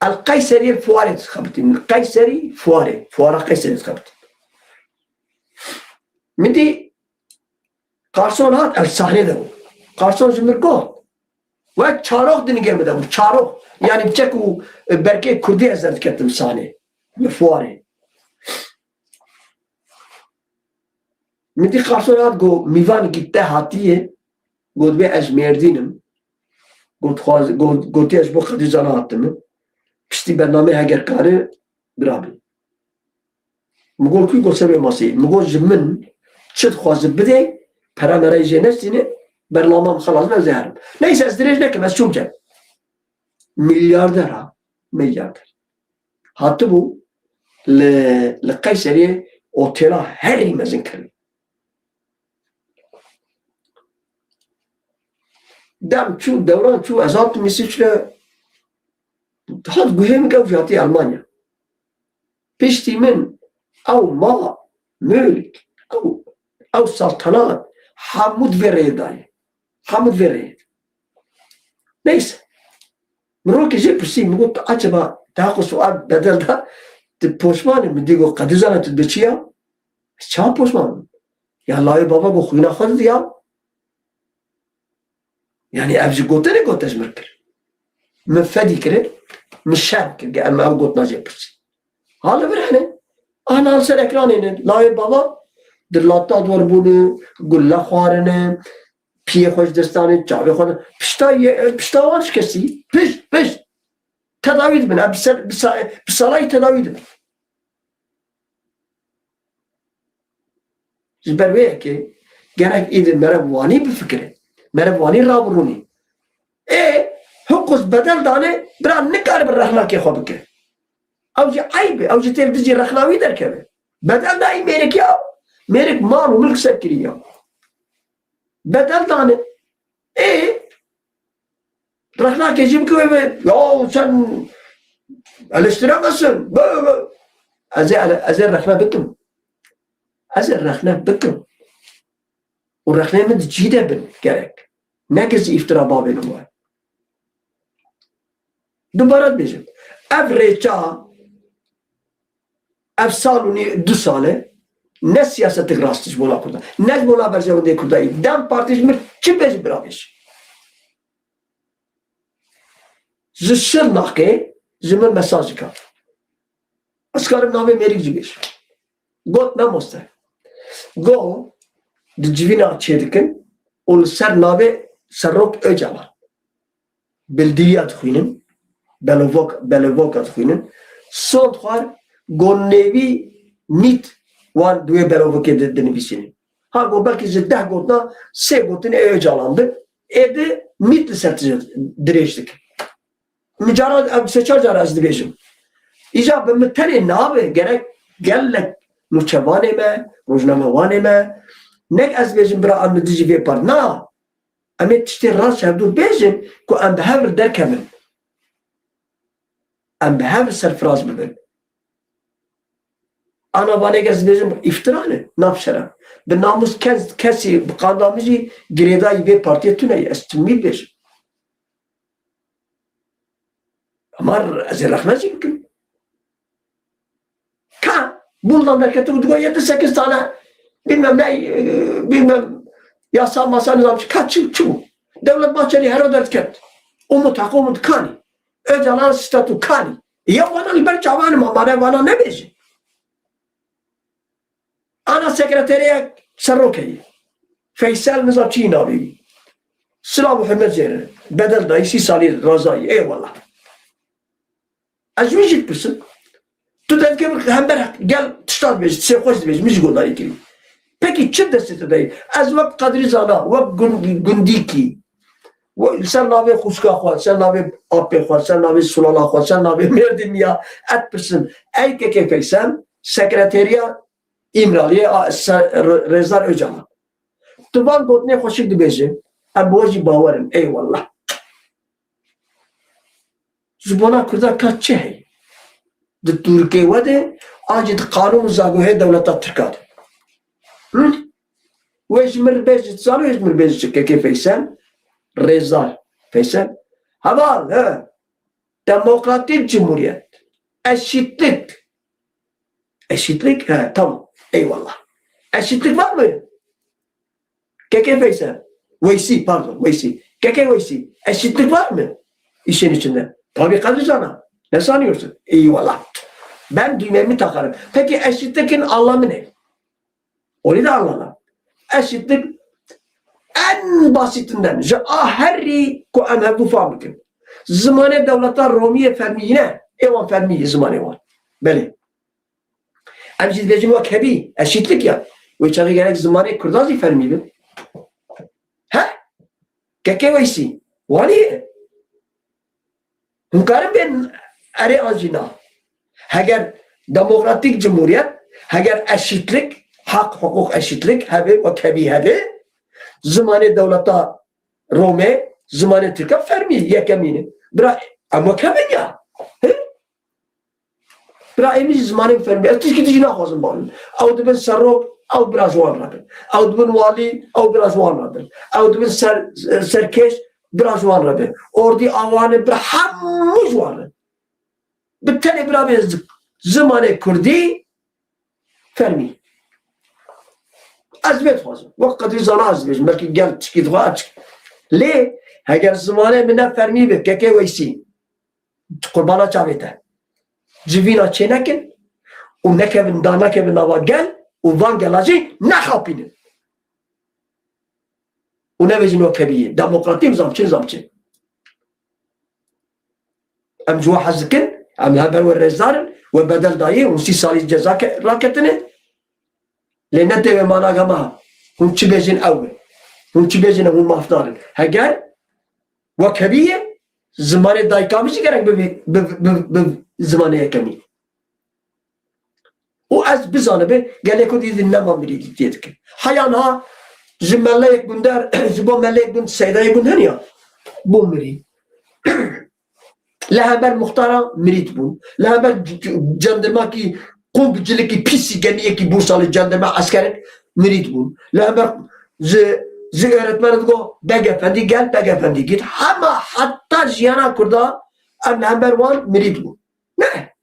El Qeyserî fuarê dixebitî. Qeyserî fuarê. Fuara Qeyserî dixebitî. Min dî Qarson hat, el sahnê de bû. Qarson ji min got. Wek çarox di nigê min de bû. Çarox. Yani biçek û berkê kurdî ez derdiketim sahnê. Li fuarê. Min dî Qarson hat got, mîvanekî te hatiye, got, bê ez Mêrdîn im. Got, xwaz-, got, gotiye, ez ji bo Qedîzana hatime. Piştî bernameyê heger kare, bira bê. Min got, kû? Got, ser wê maseyê. Min got, ji min çi dixwaze bidê, pera me re jê nestîne, bernama min xelas be, ez ê herim. Neyse, ez dirêj nekim, ez çûm cem. Milyarder ha, milyarder. Hatibû li, li Qeyseriyê otêla herî mezin kirî. Dem çû, dewran çû, ez hatim Îsviçre, hat guhê min ew jî hatiye Elmanya. Piştî min ew mal, mülk, ew, ew saltanat hemû di vê rêyê dayê. Hemû di vê rêyê. Neyse. Min rokê jê pirsî, min got, acaba daha ku sual bedel da, tu poşman î? Min dî got, qedîzana tu dibe çi ya? Ez çawa poşman bim? Ya layê bava ku xwîna xwe didî ya. Yanî ev ji gotinê gote ji min kir. Min fedî kirin, min şerm kir, em ev gotina jê pirsî. Ha li vir hene. Ana li ser ekranê ne. Layê bava di lata dor bûne, gulle xwarine, piyê xwe ji dest dane, çavê xwe de. Pişta ye, pişta wan şikestî. Pişt, pişt. Tedawî dibin. Em bi ser, bi sa-, bi salayî tedawî dibin. Ji ber wê yekê gerek îdî meriv wanî bifikire. Meriv wanî rabirûnî. Ê, hiqûz bedel dane, bira nikaribe rexnakê xwe bike. Ew jî eyb e, ew jî tê li dijî rexna wî derkeve. Bedel dayî mêrik ya, mêrik mal û milk ser kirî ya. Bedel dane. Ê, rexnakê jî bike wê be, ya sen eleştiremezsin. Be, be. Ez ê ele-, ez ê rexne bikim. Ez ê rexne bikim. Û rexneyê min di cî de bin gerek. Ne gizî îftira bavê min wayê. Dubare dibêjim. Ev rêça, ev sal û nî, du sal e, ne siyasetik rast ji bona Kurda. Ne ji bona berjewendê Kurda yî. DEM Partî ji min çi bêjî bira bêjî. Ji Şirnexê ji min mesaj dikat. Ez karim navê mêrik jî bêjim. Got, mamoste. Got, di civîna çêdikin û li ser navê Serok Ocalan. Bildiya dixwînin, belovok-, belovoka dixwînin. Sond xwar, got nêvî nît wan di wê belovokê de dinivîsînin. Ha, got belkî ji deh gotina sê gotin ê Ocalan bin, ê di nît li ser dirêj dikin. Min cara, em sê çar cara ez dibêjim. Îja bi min tenê nabe, gerek gelek nûçevanê me, rojnamewanê me, nek ez bêjim bira em li dijî vê par-, na. Em ê tiştê rast hevdû bêjin ku em bi hev re derkevin. Em bi hev re serfiraz bibin. Ana vanê ez dibêjim îftira ne, nav şeref. Bi namûs kes, kesî bi qanda min jî girêdayî vê partiyê tune ye, ez timî dibêjim. Ama ez ê rexne jî bikim. Ka, Buldan derketin û digot yedi sekiz tane bilmem ne, e, bilmem yasa masa nizam çi, ka çi, çi bû? Devlet Bahçeli hero derdiket. Umut hak, Umut kanî. Öcalan statü kanî. Ya vana li ber çavan ma, ma re vana nebêje. Ana sekreterê Serokê yî. Feysel nizam çi navê wî. Silav û hurmet jê re. Bedel dayî sî salî razayî. Eyvallah. Ez ji wî jî dipirsim. Tu dengê min hember gel tişta dibêjî, tiştê xweş dibêjî, min jî guhdarî kirî. Pekî çi destê te de ye? Ez wek Qedrî Zana, wek gun-, gundîkî, we-, li ser navê xwişka xwe, li ser navê apê xwe, li ser navê sulala xwe, li ser navê Mêrdîniya, ez dipirsim. Ey Kekê Feysel, sekreteriya Îmraliyê a, se-, Re-, Rêzdar Ocalan. Tu van gotinê xweşik dibêjî, em bi we jî bawer in. Eyvallah. Ji bona Kurda ka çi heye? Di Tirkê we de, an jî di qanûn û zagohê dewleta Tirka de. Hı? Wê ji min re bêje, tu zanî wê ji min re bêje çi? Kekê Feysel, Rêzdar Feysel. Heval, he. Demokratik Cumhuriyet. Eşitlik. Eşitlik? He, tamam. Eyvallah. Eşitlik var mı? Kekê Feysel. Veysî, pardon, Veysî. Kekê Veysî, eşitlik var mı işin içinde? Tabii Kadri Canan. Ne sanıyorsun? Eyvallah. Ben düğmemi takarım. Peki eşitlikin anlamı ne? Onu da anlama. Eşitlik en basitinden ji a herî ku em hevdû fam bikin. Zimanê dewleta Romiyê fermî ne? Ê wan fermî ye zimanê wan. Belê. Em jî dibêjin wek hebî, eşîtlik ya. Wê çaxê gerek zimanê Kurdan jî fermî bin. He? Kekê Weysî, wanî ye. Hûn karin bên erê an jî na. Heger demokratîk cumhuriyet, heger eşîtlik, hak, hukuk, eşîtlik hebe wek hebî hebe, zimanê dewleta Romê, zimanê Tirka fermî yekemîn e. Bira, em wek hebin ya. He? Bira, êmî jî zimanên fermî. Ez tişkî dijî naxwazim banim. Ew dibin serok, ew bira ji wan re bin. Ew dibin walî, ew bira ji wan re bin. Ew dibin ser, serkêş, bira ji wan re bin. Ordî awan e, bira hemû ji wan re. Bi tenê bira bê zi-, zimanê kurdî fermî. Ez vê dixwazim. Wek Qedrî Zana ez dibêjim. Belkî gel tişkî dixwe, tişk-, lê heger zimanê min ne fermî be, kekê Weysî, qurbana çavê te. Civîna çê nekin û nekevin, da nekevin nava gel û van gela jî nexapînin. Û nebêjin wek hebiyê. Demokratî û zamçin zamçin. Em ji we hez dikin, em heber we rêzdar in, we bedel dayê, hûn sî salî ceza ke-, raketine. Lê ne tê wê mana gama, hûn çi bêjin ew e. Hûn çi bêjin hûn mafdar in. Heger wek hebiyê, zimanê dayika min jî gerek bibe, bi, bi, bi zimanê yekemî. Û ez bizanibe, gelê Kurd îdî nema mirîdîtiyê dike. Heya niha ji meleyek gund der, ji bo meleyek gund seydayê gund heniya, bû mirî. Li hember muxtara mirîd bûn. Li hember c-, c-, cendirmakî qû bi cilikî pîsî gemiyekî Bursa li cendirma eskerin mirîd bûn. Li hember ji, ji öğretmen digo Beg Efendî gel, Beg Efendî git. Hema heta jiyana Kurda em li hember wan mirîd bûn. Ne.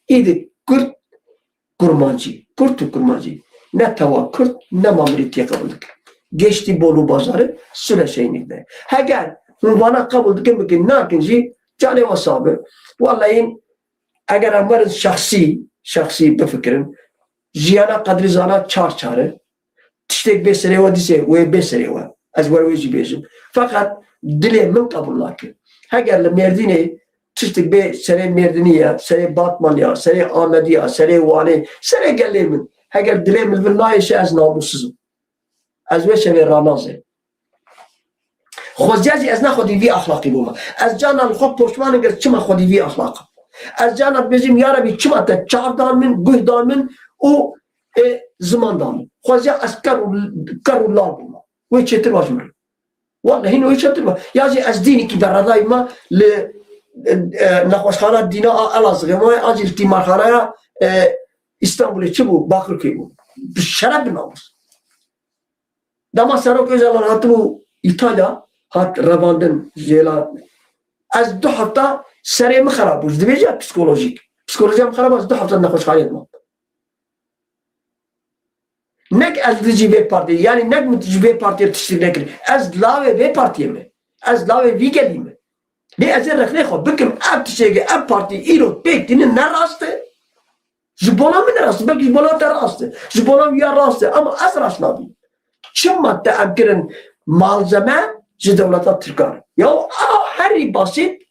Îdî Kurd, Kurmancî, Kurd û Kurmancî. Ne tewa Kurd, ne ma mirîtiyê qebûl dike. Geştî Bolu bazarı, süre şeyini de. Heger hûn vana qebûl dikin, bikin, nakin jî canê we sax be. Wallahî, eger em werin şexsî, şexsî bifikirin, jiyana Qedrî Zana çar çar e. Tiştek bê serê we dîsê wê bê serê we. Ez wer wê jî bêjim. Feqet dilê min qebûl nake. Heger li Mêrdînê tiştek bê serê Mêrdînî ye, serê Batman ya, serê Amedî ya, serê Wanê, serê gelê min. Heger dilê min li vir nayêşe ez namûsiz im. Ez wê şevê ranazê. Xweziya jî ez ne xwedî vî axlaqî bûme. Ez carna li xwe poşman im, ez çima xwedî vî axlaq im. Ez carna dibêjim, ya Rebî, çima te çav dan min, guh dan min û, ê, ziman dan min. Xweziya ez ker û, ker û lal bûme. Wê çêtir ba ji min re. Wallahî wê çêtir ba. Ya jî ez dînekî beredayî me li, e, e, nexweşxana dîna a Elazığê me, an jî li tîmarxanaya, e, Îstanbulê çi bû? Bakırköy bû. Bi şeref, bi namûs. Dema Serok Öcalan hatibû Îtalya, hat revandin jêla. Ez du hefta serê min xerab bû. Ji dibêje psikolojîk. Psikolojiya min xerab bû, ez du hefta nexweşxaneyê dimam. Nek ez dijî vê partiyê, yanî nek min ji vê partiyê tiştik nekir. Ez lawê vê partiyê me. Ez lawê vî gelî me. Lê ez ê rexnê xwe bikim, ev tiştekê, ev partî îro pêk tînin ne rast e. Ji bona min rast, belkî ji bona te rast e. Ji bona wî ya rast e. Ama ez rast nabînim. Çima te em kirin malzeme ji dewleta Tirkan? Ya a herî basît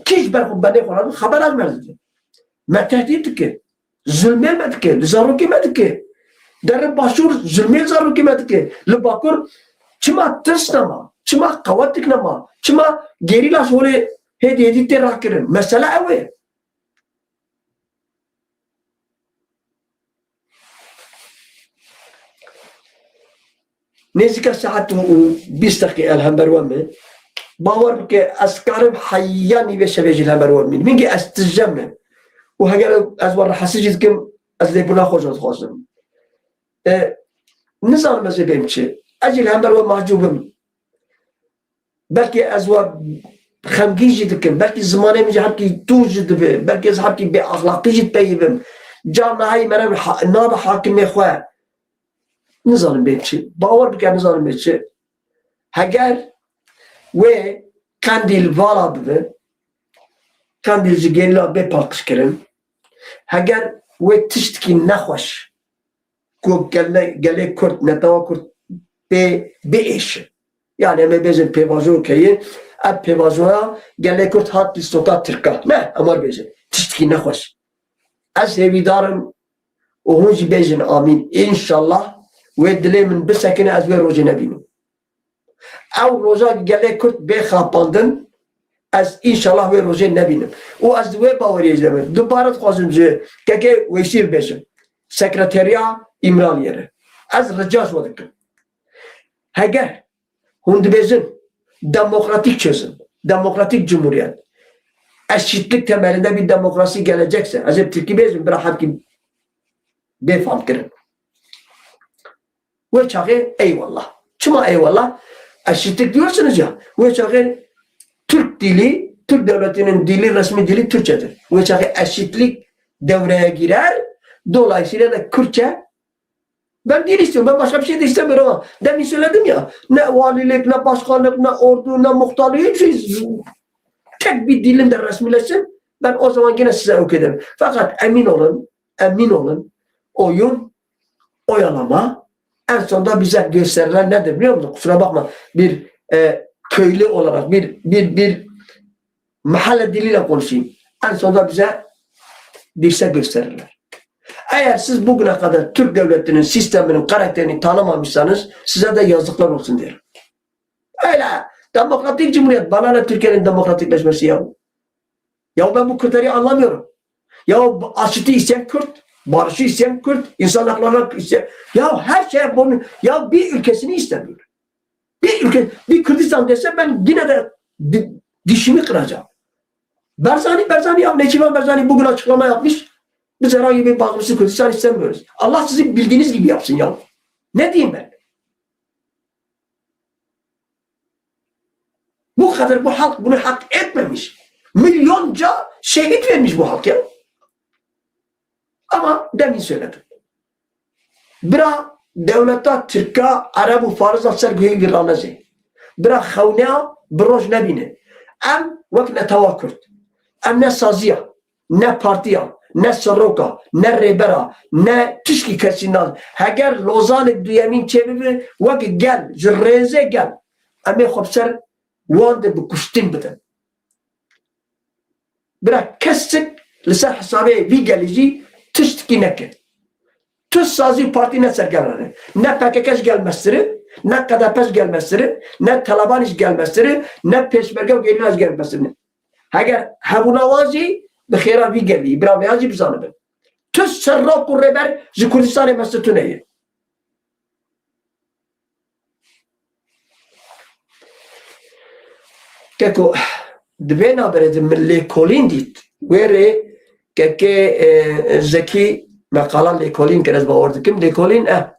kî ji ber xwe benê xwe radin xebera ji me dide. Me tehdît dike. Zulmê me dike. Li zarokê me dike. Derê başûr zulmê zarokê me dike. Li bakur çima tirs nema? Çima qewetik nema? Çima gerîla ji holê hêdî hêdî tê rakirin? Mesele ew e. Nêzîka saet û bîst deqî el hember we me. Bawer bike, ez karim heya nîvê şevê jî li hember we bimînim. Hingê ez tije me. Û heger ez we rehesî jî dikim, ez lêbûna xwe jî dixwazim. E, nizanim ez ê bêm çi. Ez jî li hember we mahcûb im. Belkî ez we xemgîn jî dikim, belkî zimanê min jî hebkî tûj jî dibe, belkî ez hebkî bêaxlaqî jî dipeyivim. Carna heyî mere ha-, nabe hakimê xwe. Nizanim bê çi. Bawer bike, nizanim bê çi. Heger wê Qendîl vala bibe, Qendîl ji gerîla bê paqijkirin, heger wê tiştkî nexweş ku gele-, gelê Kurd, netewa Kurd pê biêşin. Yani em ê bêjin pêvajo keye, ev pêvajoya gelê Kurd hat dîstoka Tirka. Ne, em wer bêjin. Tiştkî nexweş. Ez hêvîdar im û hûn jî bêjin amîn. Înşallah wê dilê min bisekine, ez wê rojê nebînim. Ew roja gelê Kurd bê xapandin, ez înşallah wê rojê nebînim. Û ez di wê baweriyê jî de me. Dubare dixwazim ji kekê Weysî bibêjim. Sekreteriya Îmraliyê re. Ez rica ji we dikim. Heger hûn dibêjin demokratîk çözüm, demokratîk cumhuriyet, eşitlik temelinde bir demokrasi gelecekse, ez ê bi tirkî bêjim, bira hevkî bê famkirin. Wê çaxê eyvallah. Çima eyvallah? Eşitlik diyorsunuz ya. Wê çaxê Türk dili, Türk devletinin dili, resmi dili Türkçedir. Wê çaxê eşitlik devreye girer. Dolayısıyla da Kürtçe Ben değil istiyorum. Ben başka bir şey de istemiyorum ama. Demin söyledim ya. Ne valilik, ne başkanlık, ne ordu, ne muhtarlık. Hiçbir şey. Tek bir dilim de resmileşsin. Ben o zaman yine size okey derim. Fakat emin olun, emin olun. Oyun, oyalama en sonunda bize gösterilen nedir biliyor musun? Kusura bakma. Bir e, köylü olarak, bir, bir, bir mahalle diliyle konuşayım. En sonunda bize dirse gösterirler. Eğer siz bugüne kadar Türk devletinin sisteminin karakterini tanımamışsanız size de yazıklar olsun derim. Öyle demokratik cumhuriyet, bana ne Türkiye'nin demokratikleşmesi ya? Ya ben bu kriteri anlamıyorum. Ya aşitî isteyen Kürt, barışı isteyen Kürt, insan haklarını isteyen, ya her şey bunu, ya bir ülkesini istemiyor. Bir ülke, bir Kürdistan dese ben yine de di- dişimi kıracağım. Barzani, Barzani ya Nêçîrvan Barzani bugün açıklama yapmış. Biz herhangi bir bağımsız Kürdistan istemiyoruz. Allah sizi bildiğiniz gibi yapsın ya. Ne diyeyim ben? Bu kadar bu halk bunu hak etmemiş. Milyonca şehit vermiş bu halk ya. Ama demin söyledim. Bira dewleta Tirka, Ereb û Farisa ser guhê wî ranejê. Bira xewneya bi roj nebîne. Em wek netewa Kurd. Em ne saziya, ne partiya, ne seroka, ne rêbera, ne tişkî kesî nas. Heger Lozanê duyemîn çêbibe, wek gel, ji rêzê gel, em ê xwe bi ser wan de bi kuştin bidin. Bira kesik li ser hesabê vî gelî jî tiştikî neke. Tu sazî û partî ne ser gel re ne. Ne P K K ji gel mestir e, ne K D P ji gel mestir e, ne Talebanî ji gel mestir e, ne Pêşmerge û gerîla ji gel mestir ne. Heger hebûna wan jî bi xêra vî gelî, bira me yan jî bizanibin. Tu serok û rêber ji Kurdistanê mestir tune ye. Keko, di vê navberê de min lêkolîn dît. Wê rê kekê, e, Zekî meqala lêkolîn kir, ez bawer dikim. Lêkolîn, e,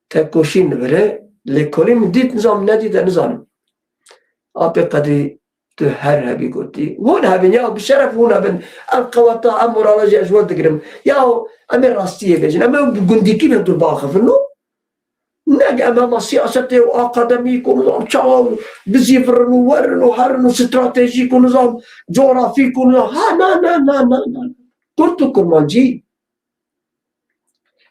tekoşîn li vir e. Lêkolîn min dît, nizam nedît, e, nizanim. Apê Qedrî, tu her hebî gotî. Hûn hebin ya, bi şeref hûn hebin. Ev qeweta, ev morala jî ez ji we digirim. Ya em ê rastiyê bêjin. Em ê bi gundîkî bi dûr biaxivin, no? Ne em hema siyasetê û akademîk û nizam çawa û bizîvirin û werin û herin û stratejîk û nizam coğrafîk û nizam. Ha, na, na, na, na, na. Kurd û kurmancî.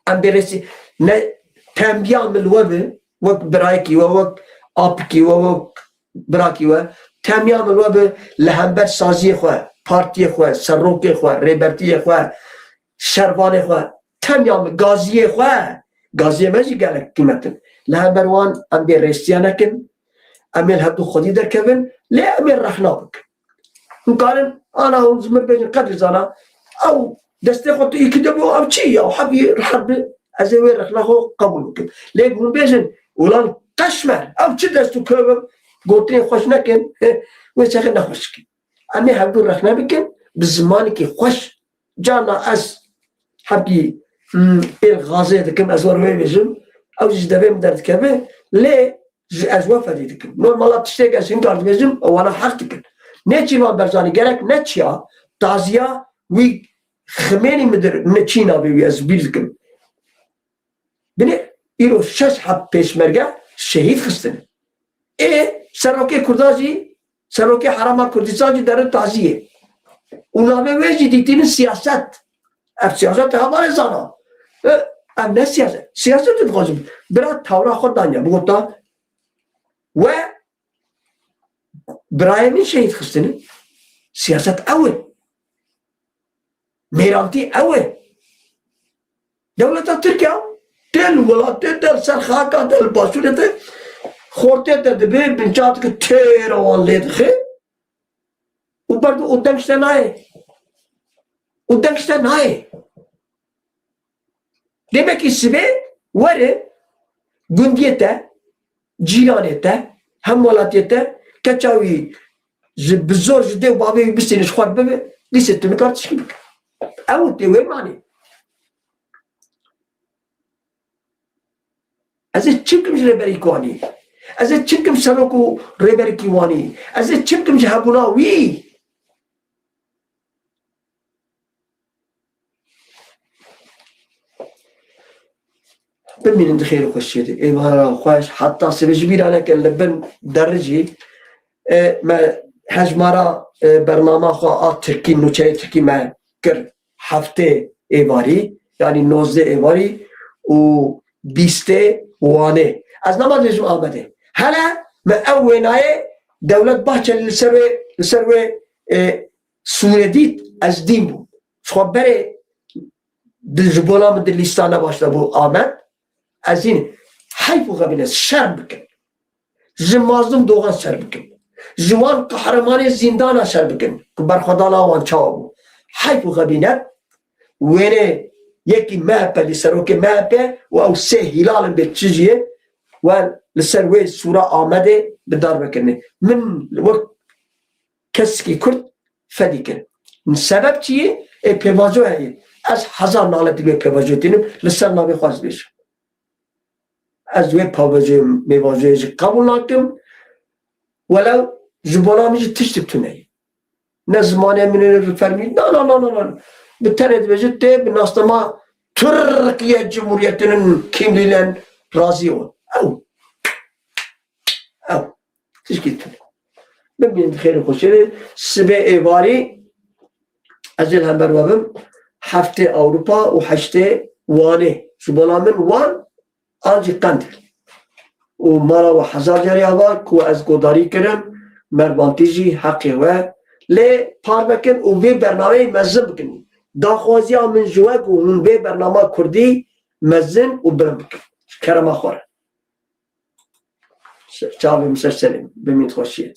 Em bê rêsî ne tembîya min li we be, wek birayekî we, wek apikî we, wek birakî we. Tembîya min li we be li hember saziyê xwe, partiyê xwe, serokê xwe, rêbertiyê xwe, şervanê xwe. Tembîya min gaziyê xwe, gaziyê me jî gelek qîmet in. Li hember wan em bê rêsiya nekin, em ê li hevdû xwedî derkevin, lê em ê rexna bikin. Hûn karin, ana hûn ji min bêjin, Qedrî zana, ew destê xwe tu îkî de bû, ew çi ya, hebî rihet bi, ez ê wê rexna xwe qebûl bikim. Lê hûn bêjin, ulan qeşmer, ew çi dest û kew e, gotinên xweş nekin, wê çaxê nexweş dikin. Em ê hevdû rexne bikin, bi zimanekî xweş. Carna ez hebî, hmm, pêl gazê dikim, ez wer wê bêjim, ew jî ji devê min derdikeve, lê ji ez we fedî dikim. Normala tiştê ez hîn kar dibêjim, wana heq dikin. Nêçîrvan Berzanî gerek ne çiya, taziya wî ximênî midir, ne çîna bê wî ez bîr dikim. Binê îro şeş heb pêşmerge şehîd xistine. Ê serokê Kurda jî, serokê Herêma Kurdistan jî derin taziyê. Û navê wê jî dîtînin siyaset. Ev siyaset hevalê zana. E, ev ne siyaset? Siyaset dixwazim. Bira tawra xwe danya. Bigota we birayê min şehîd xistine. Siyaset ew e. Mêrantî ew e. Dewleta Tirkiye tê li welatê te, li ser xaka te, li başûrê te, xortê te dibe, binçaveke têra wan lê dixe û ber û deng ji te nayê. Û deng ji te nayê. Demekî sibê were gundiyê te, cîranê te, hemwelatiyê te, keça wî ji, bi zor ji dê û bavê wî bistîne, ji xwe bibe, dîsê tu nikar tişkî bike. Ew tê wê manê. Ez ê çi bikim ji rêberî Wanî? Ez ê çi bikim serok û rêberî Wanî? Ez ê çi bikim ji hebûna wî? Bimînin di xêr û xweşiyê de. Êvara xweş, heta sibê ji bîra neke li bin dericî, e, me hejmara, e, bernama xwe a tirkî, nûçeyê tirkî me kir heftê êvarî, yanî nozdeh êvarî û bîstê Wanê. Ez nema dibêjim Amedê. Hele me ew wênayê Dewlet Bahçelî li ser wê, li ser wê, e, sûre dît, ez dîn bûm. Ji xwe berê di, ji bona min di lîsta nebaş de bû Amed. Ez hîn heyf û xebîn ez şerm bikim. Ji Mazlûm Dogan şer bikin. Ji wan qehremanê zîndana şer bikin. Ku berxwedana wan çawa bû. Heyf û xebînet wênê yekî M H P lî serokê M H P û ew sê hîlal in bê çi jiyê wan li ser wê sûra Amedê bi darve kirine. Min wek kesekî Kurd fedî kir. Sebeb çi ye? Ê pêvajo heye. Ez hezar naletî wê pêvajo tînim, li ser navê xwe ez dibêjim. Ez wê pêvajoyê, mêvajoyê jî qebûl nakim. Welew ji bona min jî tiştik tune ye. Ne zimanê min ê li fermî. Na, na, na, na, na. Bi tenê dibêjit tê bi nasnama Tirkiye Cumhuriyeti'nin kimliğinden razî ol. Ew. Ew. Tişkî tune. Bimînin xêr û xweşiyê. Sibê êvarî ez ê li hember we bim. Heftê Ewropa û heştê Wanê. Ji bona min Wan an jî Qendir. Û mala we hezar carî ava ku ez godarî kirim, Mervantî jî heqê we. Lê parve kin û vê bernameyê mezin bikin. Daxwaziya min ji we ku hûn vê bernama Kurdî mezin û bilind bikin. Ji kerema xwe re. Çavê min ser serê, bimîn xweşiyê.